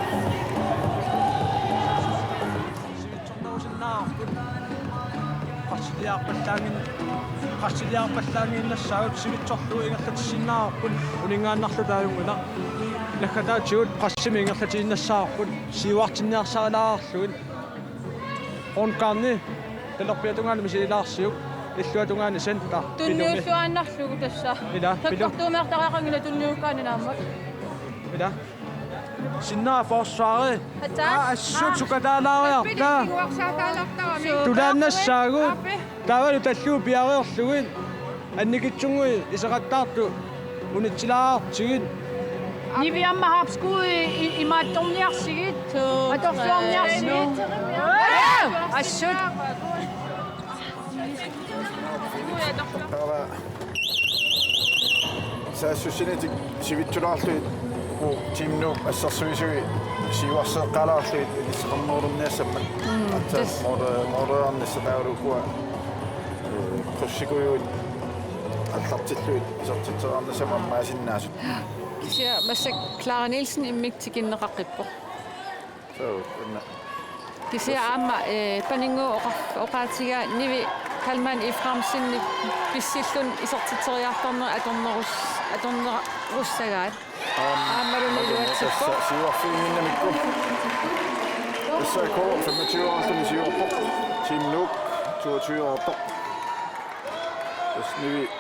Qassiliarpallaanngin-, qassiliarpallaannginnassaagut, sivitsorlugu ingerlatissinnaavarput, uninngaannarluta ajunngilaq. Naggataatigut qassimi ingerlatiinnassavarput, siuartinniarsarilaarlugit. Horngarni talerpiata tungaanut misililaarsiuk, illuata tungaanut center. Tunniulluaannarlugu tassa. Ila, pilu-, Sakkortuumeertariaqanngilaq tunniukkaanni naammat. Ila. Sinnera forsvari. Ataa. Aa, assut. Aa. Sukataalaariarta. Appili kinguarsaataalertarami. Tulaannassaagut. Aappi. Taavalu tallimat piareerlugit. Annikitsunnguit iseqattaartut unitsilaartigit. Nivi aamma Haapskuup i-, i-, imaattorniarsigit. Atorluarniarsigit. Assut. Taava saassussinitik sivitsulaarlugit uku Team Nuuk assersuisui siuarseeqqaalaarlugit inisseqarnerulerniassammat. Mm, aatsaat tassa. Moore-, mooreernissaa taavalu ukua, eh, krydsikujuit aallartillugit isertitseriarnissamut ammaasinnaasut. Kisianni massakkut Clara Nielsen immikkut tikinneqaqqippoq. Suu, una. Kisianni aamma, eh, paninnguup oqa-, oqaatigaa Nivi Kalman Efraimsenip pissilluni isertitseriartornera atornerus-, atornerussagaat. Aam-, aammalu aammalu iluatsippoq. Tassa siuarfiginnginnamikku. S A K femogtyve-arluni siuarpoq. Team Nuuk toogtyve-artoq. Tassa Nivi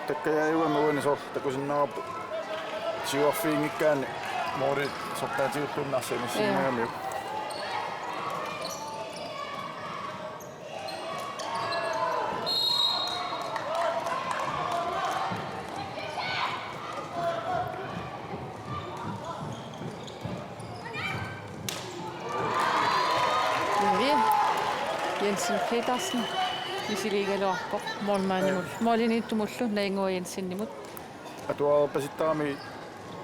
takkajaajuami uani soorlu takusinnaavarput. Siuarfiginngikkaanni måli sortaatigulluunniit arsaq inissiinnaramiuk. Ja. Nivi Jensen Petersen misiliigaluarpoq målmandimut. Ja. Målimiittumullu Najannguaq Jensenimut. Atuarpasittarami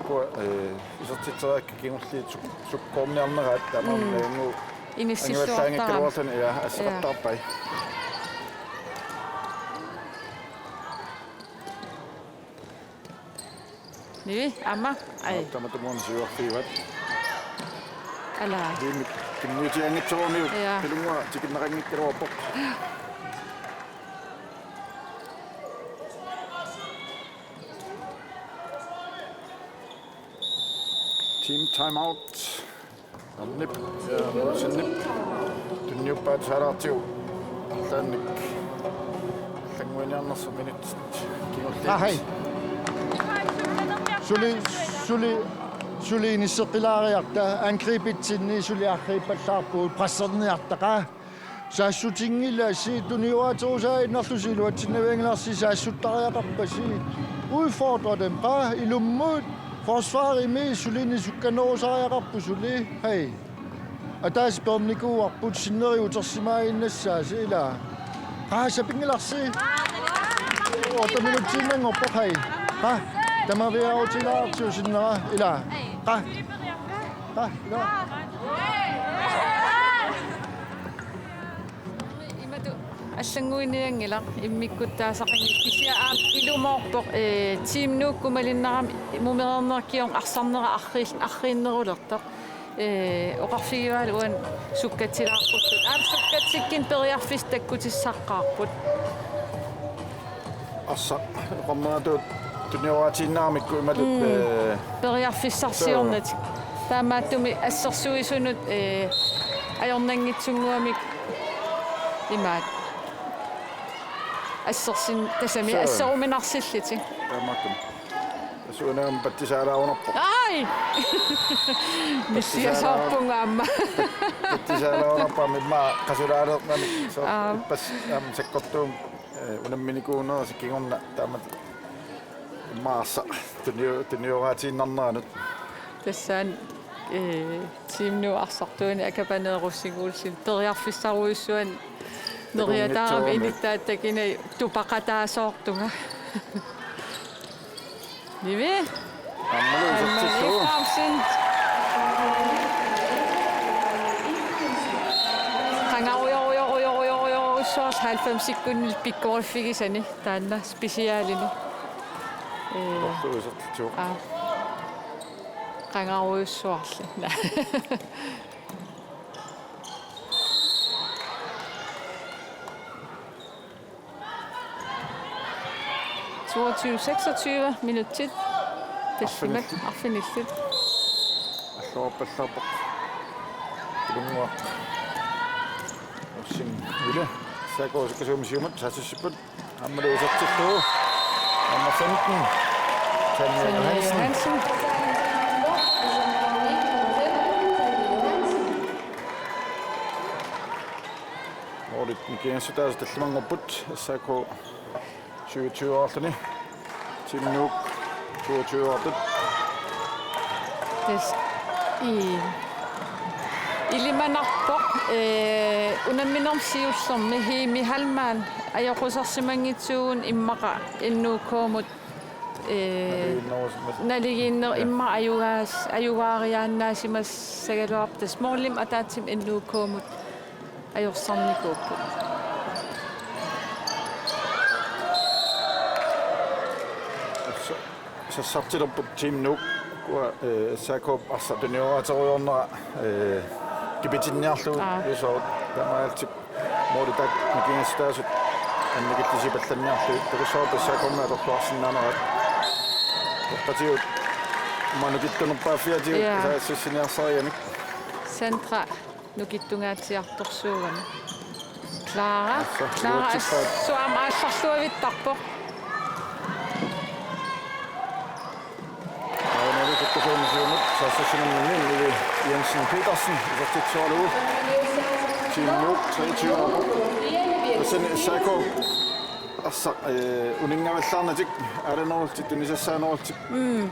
ukua, eh, isertitseriakkat kingulliit suk-, sukkoorniarneraat taamaammat. Mm. Najannguaq inissilluartarami. Anguallaanngikkaluarluni, ja, asseqattaarpai. Ja. Nivi, aamma, ai. Tamatumuuna siuarfigivaat. Ala. Nivi kimmiutianngitsoorniuk. Ja. Pilunnguaq tikinneqanngikkaluarpoq. Team timeout. Arnip, ja, Nielsenip. Tunniuppaat saalaartigu. Arlaannik allannguiniarnersoq minutsit kingulliit. Aa, hej. Suli, suli. Suli inisseqqilaariarta, angribitsinni suli arriippallaarpugut, presserniarta, qaa. Saassutinngilasi, tunioraaterusaaginnarlusi iluatsinnaviangilarsi saassuttariaqarpasi. Udfordre dem, qaa, ilummut forsvarimi sulini sukkanerusariaqarput suli. Hej. Ataaseq peernikuuarput, sinneri utersimaaginnassaasi, ilaa. Qaa, sapinngilarsi. Otte minutsiinnanngorpoq, hej. Qaa, tamaviaarutilaartigu sinnera, ilaa. Qaa. Qaa, ilaa. Imatut allannguinianngilaq, immikkuttaasaqanngilaq, kisianni aamma ilumoorpoq, ee, Team Nuuk malinnaramik mumereerneq kingorna arsarnera arriil-, arriinnerulertoq. Ee, oqarfigivaalu uani sukkatsilaarputtut. Aamma sukkatsikkunni periarfissat takkutissaqqaarput. Arsaq, oqarneratut tunioraatinnaramikku imatut, mm, ee, periarfissarsiornatik. Taamaattumik assersuisunut, ee, ajornanngitsunnguamik imaat. Assersin-, tassami, suu, asseruminarsillutik. Taamaattumik. Suunagam patsisaalaarunarpoq. Ai! Missiasaarpunga aamma. Patsisaalaarunarpoq aamma immaqa qasulaaleernermik. Soo, aa, ippassaq aamma sakkortuumik, ee, unamminikuunerisa kingorna taamatut immaqa arsaq tunio-, tunioraatiinnarneranut. Tassani, ee, Team Nuuk arsartuani Akapaneerussigulsin periarfissarujussuani neriataarami. Takunngitsoorami. Ilittaat takunagu tupaqataasoortunga. Nivi. Aammalu isertillugu. Hanna Efraimsen. Qangarujorujorujorujorujorujussuarsi halvfemsikkunni pikkoriffigisani taanna specialini. Ee. Aammalu isertillugu. Aa. Qangarujussuarli. Toogtyve seksogtyve minutsit. Arfinillit. Arfinillit. Alluarpallaarpoq. Pilunnguaq. Ussing Mille. S A K sukkasuumik siumut saassussipput. Aammalu isertillugu. Nummer femten. Tanja Johansen. Målit nikingassutaasut tallimanngorput, S A K syvogtyve-arluni. Team Nuuk toogtyve-artut. Tassa i-, ilimanarpoq, ee, unamminermi siullermi Hemi Hallmann ajoqusersimanngitsuugut immaqa N U K-mut, ee, naligiinnerus-, naligiinner-, ja, immaqa ajugaas-, ajugaariaannaasimassagaluarpoq, tassa målimi ataatsimut N U K-mut ajorsarnikuupput. Tassa sassartilerput Team Nuuk, ukua, ee, S A K arsaq tunioraaterujoornera, ee, kipitinniarlugu. Aa. Jusoq taamaalillutik målit taakku nikingassutaasut annikillisipallanniarlugit, takussavarput S A K-mi atorluarsinnaaneraat. Toqqatigut aamma nukittunerpaaffiatigut, ja, saassissiniarsarigamik. Sandra nukittungaatsiartorsuugami. Clara. Assa, Clara iluatsippaat. Assut aamma aallarluavittarpoq. Aajuna sukkasuumik siumut saassussinerminni Nivi Jensen Petersen isertitsigalugu. Team Nuuk treogtyve-arput. Tassani S A K arsaq, ee, uninngavallaarnatik aalanerullutik tunisassaanerullutik. Mm.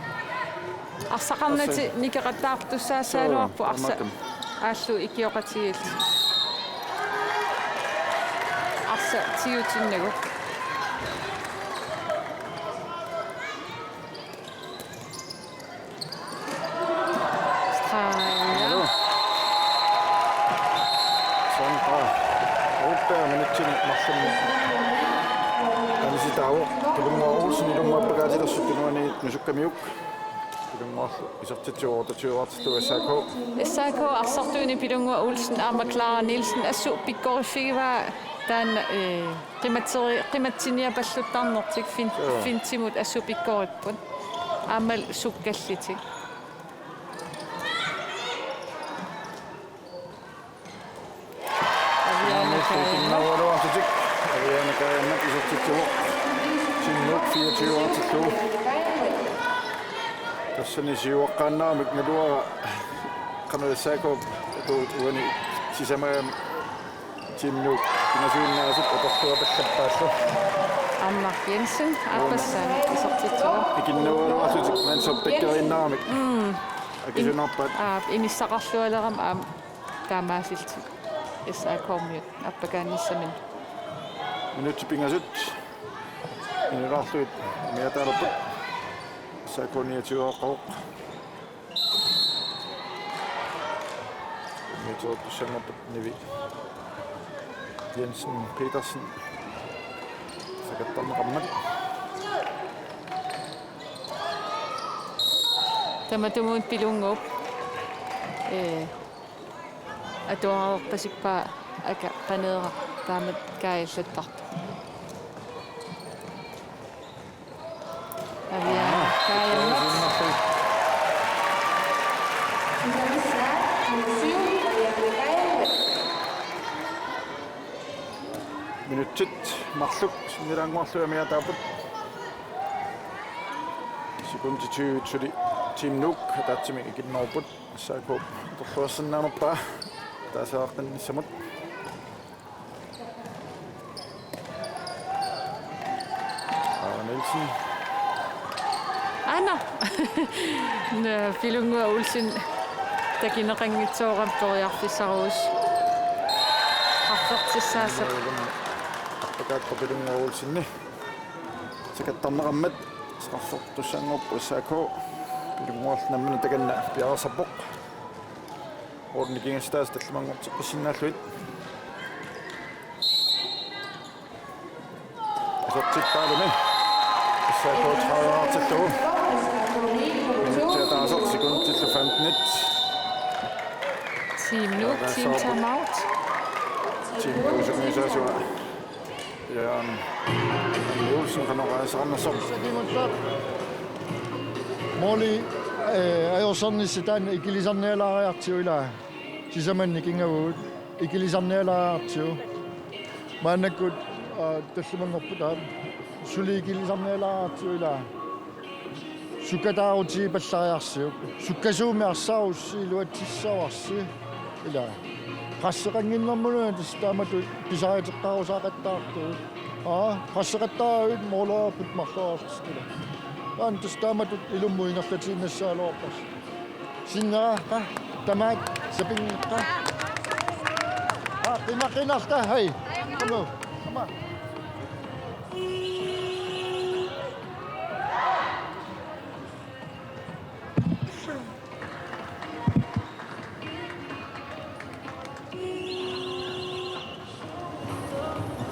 Arsaqarnatik, suu, nikeqattaartussaassagaluarput, suu, arsaq, aamma aamma, aallup ikioqatigiillutik. Arsaq tigutinnagu. Streg. Aammalu. Sandra Rudberg minutsini marlunni anisitaavoq. Pilunnguaq Olsen ilummut appakaatilersoq tunuani nusukkamiuk. Pilunnguarlu isertitsivoq otteogtyve-artillugu S A K. S A K arsartuini Pilunnguaq Olsen aamma Clara Nielsen assut pikkoriffigivaa taanna, ee, qimatseri-, qimatsinniapalluttarnertik fin-, joo, fintimut assut pikkoripput. Aammalu sukkallutik. Aviaana Kaajanaq. Aviaana Kaajanaq isertitsivoq. Team Nuuk fireogtyve-artillugu. Sani siuaqqaannaamik naluara qanoq S A K-p uani sisamagami Team Nuuk pingasuinnaasut atorluarpallappaallu. Arnaq Jensen aappassaani isertitsivoq. Ikinnerugaluarlutik mandsoptakkeriinnaramik. Mm. Akisunarpaat. Aap, inissaqarlualerami aamma taamaasillutik S A K-miut appakaannissaminnik. Minutsit pingasut inulaarlugit amiataalerput. S A K niogtyve-oqqavoq. Niogtyve-oqqussanngorput Nivi Jensen Petersen. Sakattarneqarmat. Tamatumuuna Pilunnguup, ee, atuarerpasippaa aka Paneeraq taamatut kaajallattartoq. Aviana Kaajannak. Minutsit marluk sinnilaannguarlugit amiataapput. Sekundit tyve suli Team Nuuk ataatsimik ikinnerupput. S A K atorluarsinnaanerpaa taasaqaqqinnissamut. Aana Nielsen. Aana. Naa, Pilunnguaq Olsen takineqanngitsoorami periarfissarusoq. Straffertissaassaaq. Appakaattoq Pilunnguaq Olsenip sakattarneqarmat straffertussanngorpoq S A K. Pilunnguarlu nammineq takanna piareersarpoq. Målip nikingassutaasa tallimanngorteqqissinnaallugit. Isertippaaluni. S A K tredive-artillugu. Minutsit ataaseq sekundillu femtenit. Team Nuuk, team timeout. Team Nuuk sungiusaasua. Jaan Olsen qanoq aasaqarnersoq. Måli, eh, ajorsarnissaq taanna ikilisarnialaariartigu ilaa. Sisamani nikingavugut ikilisarnialaariartigu. Maannakkut, aa, tallimanngorput aap. Suli ikilisarnialaariartigu ilaa. Sukkataarutigippallariarsiuk. Sukkasuumik arsaarussi iluatsissavarsi. Ilaa. Presseqannginnermullu tassa taamatut pisariuteqqaarusaaqattaartugut. Aa, presseqattaaruit målereerput marloriarlutik ilaa. Taanna tassa taamatut ilummut ingerlatiinnassagaluarparsi. Sinnera, qa, tamaat, sapinngi, qa. Qa, qimaqqinarta, hej. Come on, come on.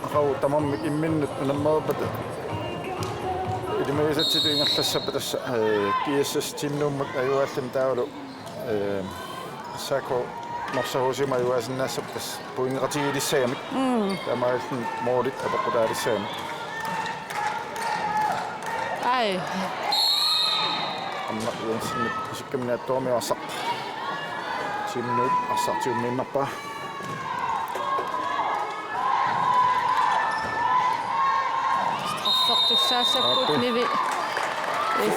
Aqagu tamarmik imminnut unammereerpata ilimagisatsitut ingerlassappat tassa, eh, G S S Team Nuummut ajugaalluni taavalu, eh, S A K Norsaq H C-mut ajugaasinnaassappat tassa pointeqatigiilissagamik. Mm. Taamaalilluni målit apeqqutaalissagamik. Ai. Arnaq Jensenip isikkamini attuarmiu arsaq. Team Nuuk arsaq tiummiinnarpaa. Straffertussaassapput Aappi. Nivi.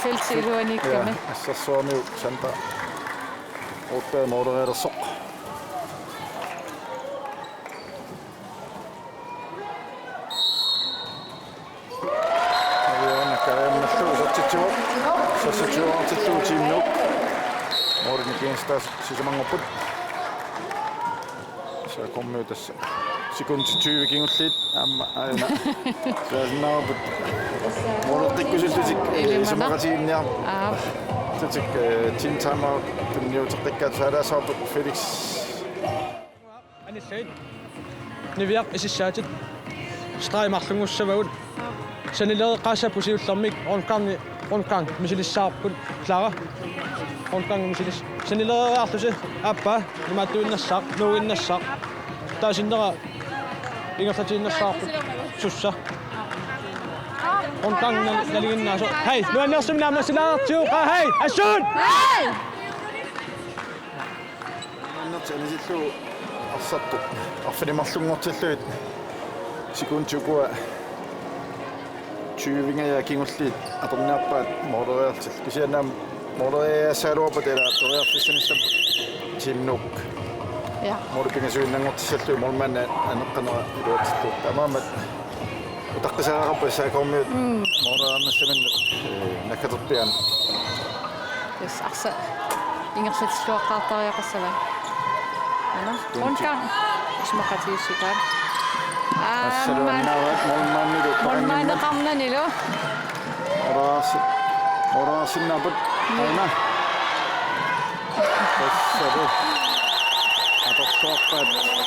Feltip iluaniikkami. Ja, assersuarmiu Santa Rudberg målereerlersoq. Aviana Kajannallu isertitsivoq. Seksogtyve-artillugu Team Nuuk. Målini kiinstaas sisamanngorput. S A K-miut tassa sekundit tyve kingulliit aamma aajuna. Saasinnaarput. Måleqqikkusullutik, eh, Ilimana. Isumaqatigiinniar-, Aap. Sutik, eh, team timeout tunniuteqqikkaat saalaassavarput Felix. Anillagit. Niviaq isissaatit. Streg marlunngussavagut. Sanilereqqaassapput siullermik rundgangi, rundgang misilissavarput. Clara. Rundgang misilis-. Sanilereeriarlusi aappaa imaattuinnassaaq, nuuinnassaaq. Taasinnera ingerlatiinnassavarput sussa. Rundgang nal-, nalinginnaasoq. Hej, nuannersumik naammassilaartigu. Qa hej, assut! Hej! Annerti anisillugu arsartoq arfineq-marlunngortillugit sekundit ukua tyvingajak kingulliit atorniarpaat målereerlutillu. Kisianni aamma Mooriassagaluarpata ila periarfissanissamut Team Nuuk. Ja. Moori pingasuinnanngortissallugit moormanna aneqqanera iluatsillugu. Taamaammat utaqqisariaqarpoq S A K-miut. Mm. Mooriarnassaminnik, eh, nakkaterpiaani. Yes, arsaq ingerlatilluaqqaartariaqassava. Ana, Tunti. Ronka. Isumaqatigiissutaat. Assalu aamma annaavaat moormannilu. Moormanneqarnanilu. Oraasi-, oraasinnaapput aana. Tassalu. Atorluarpaat.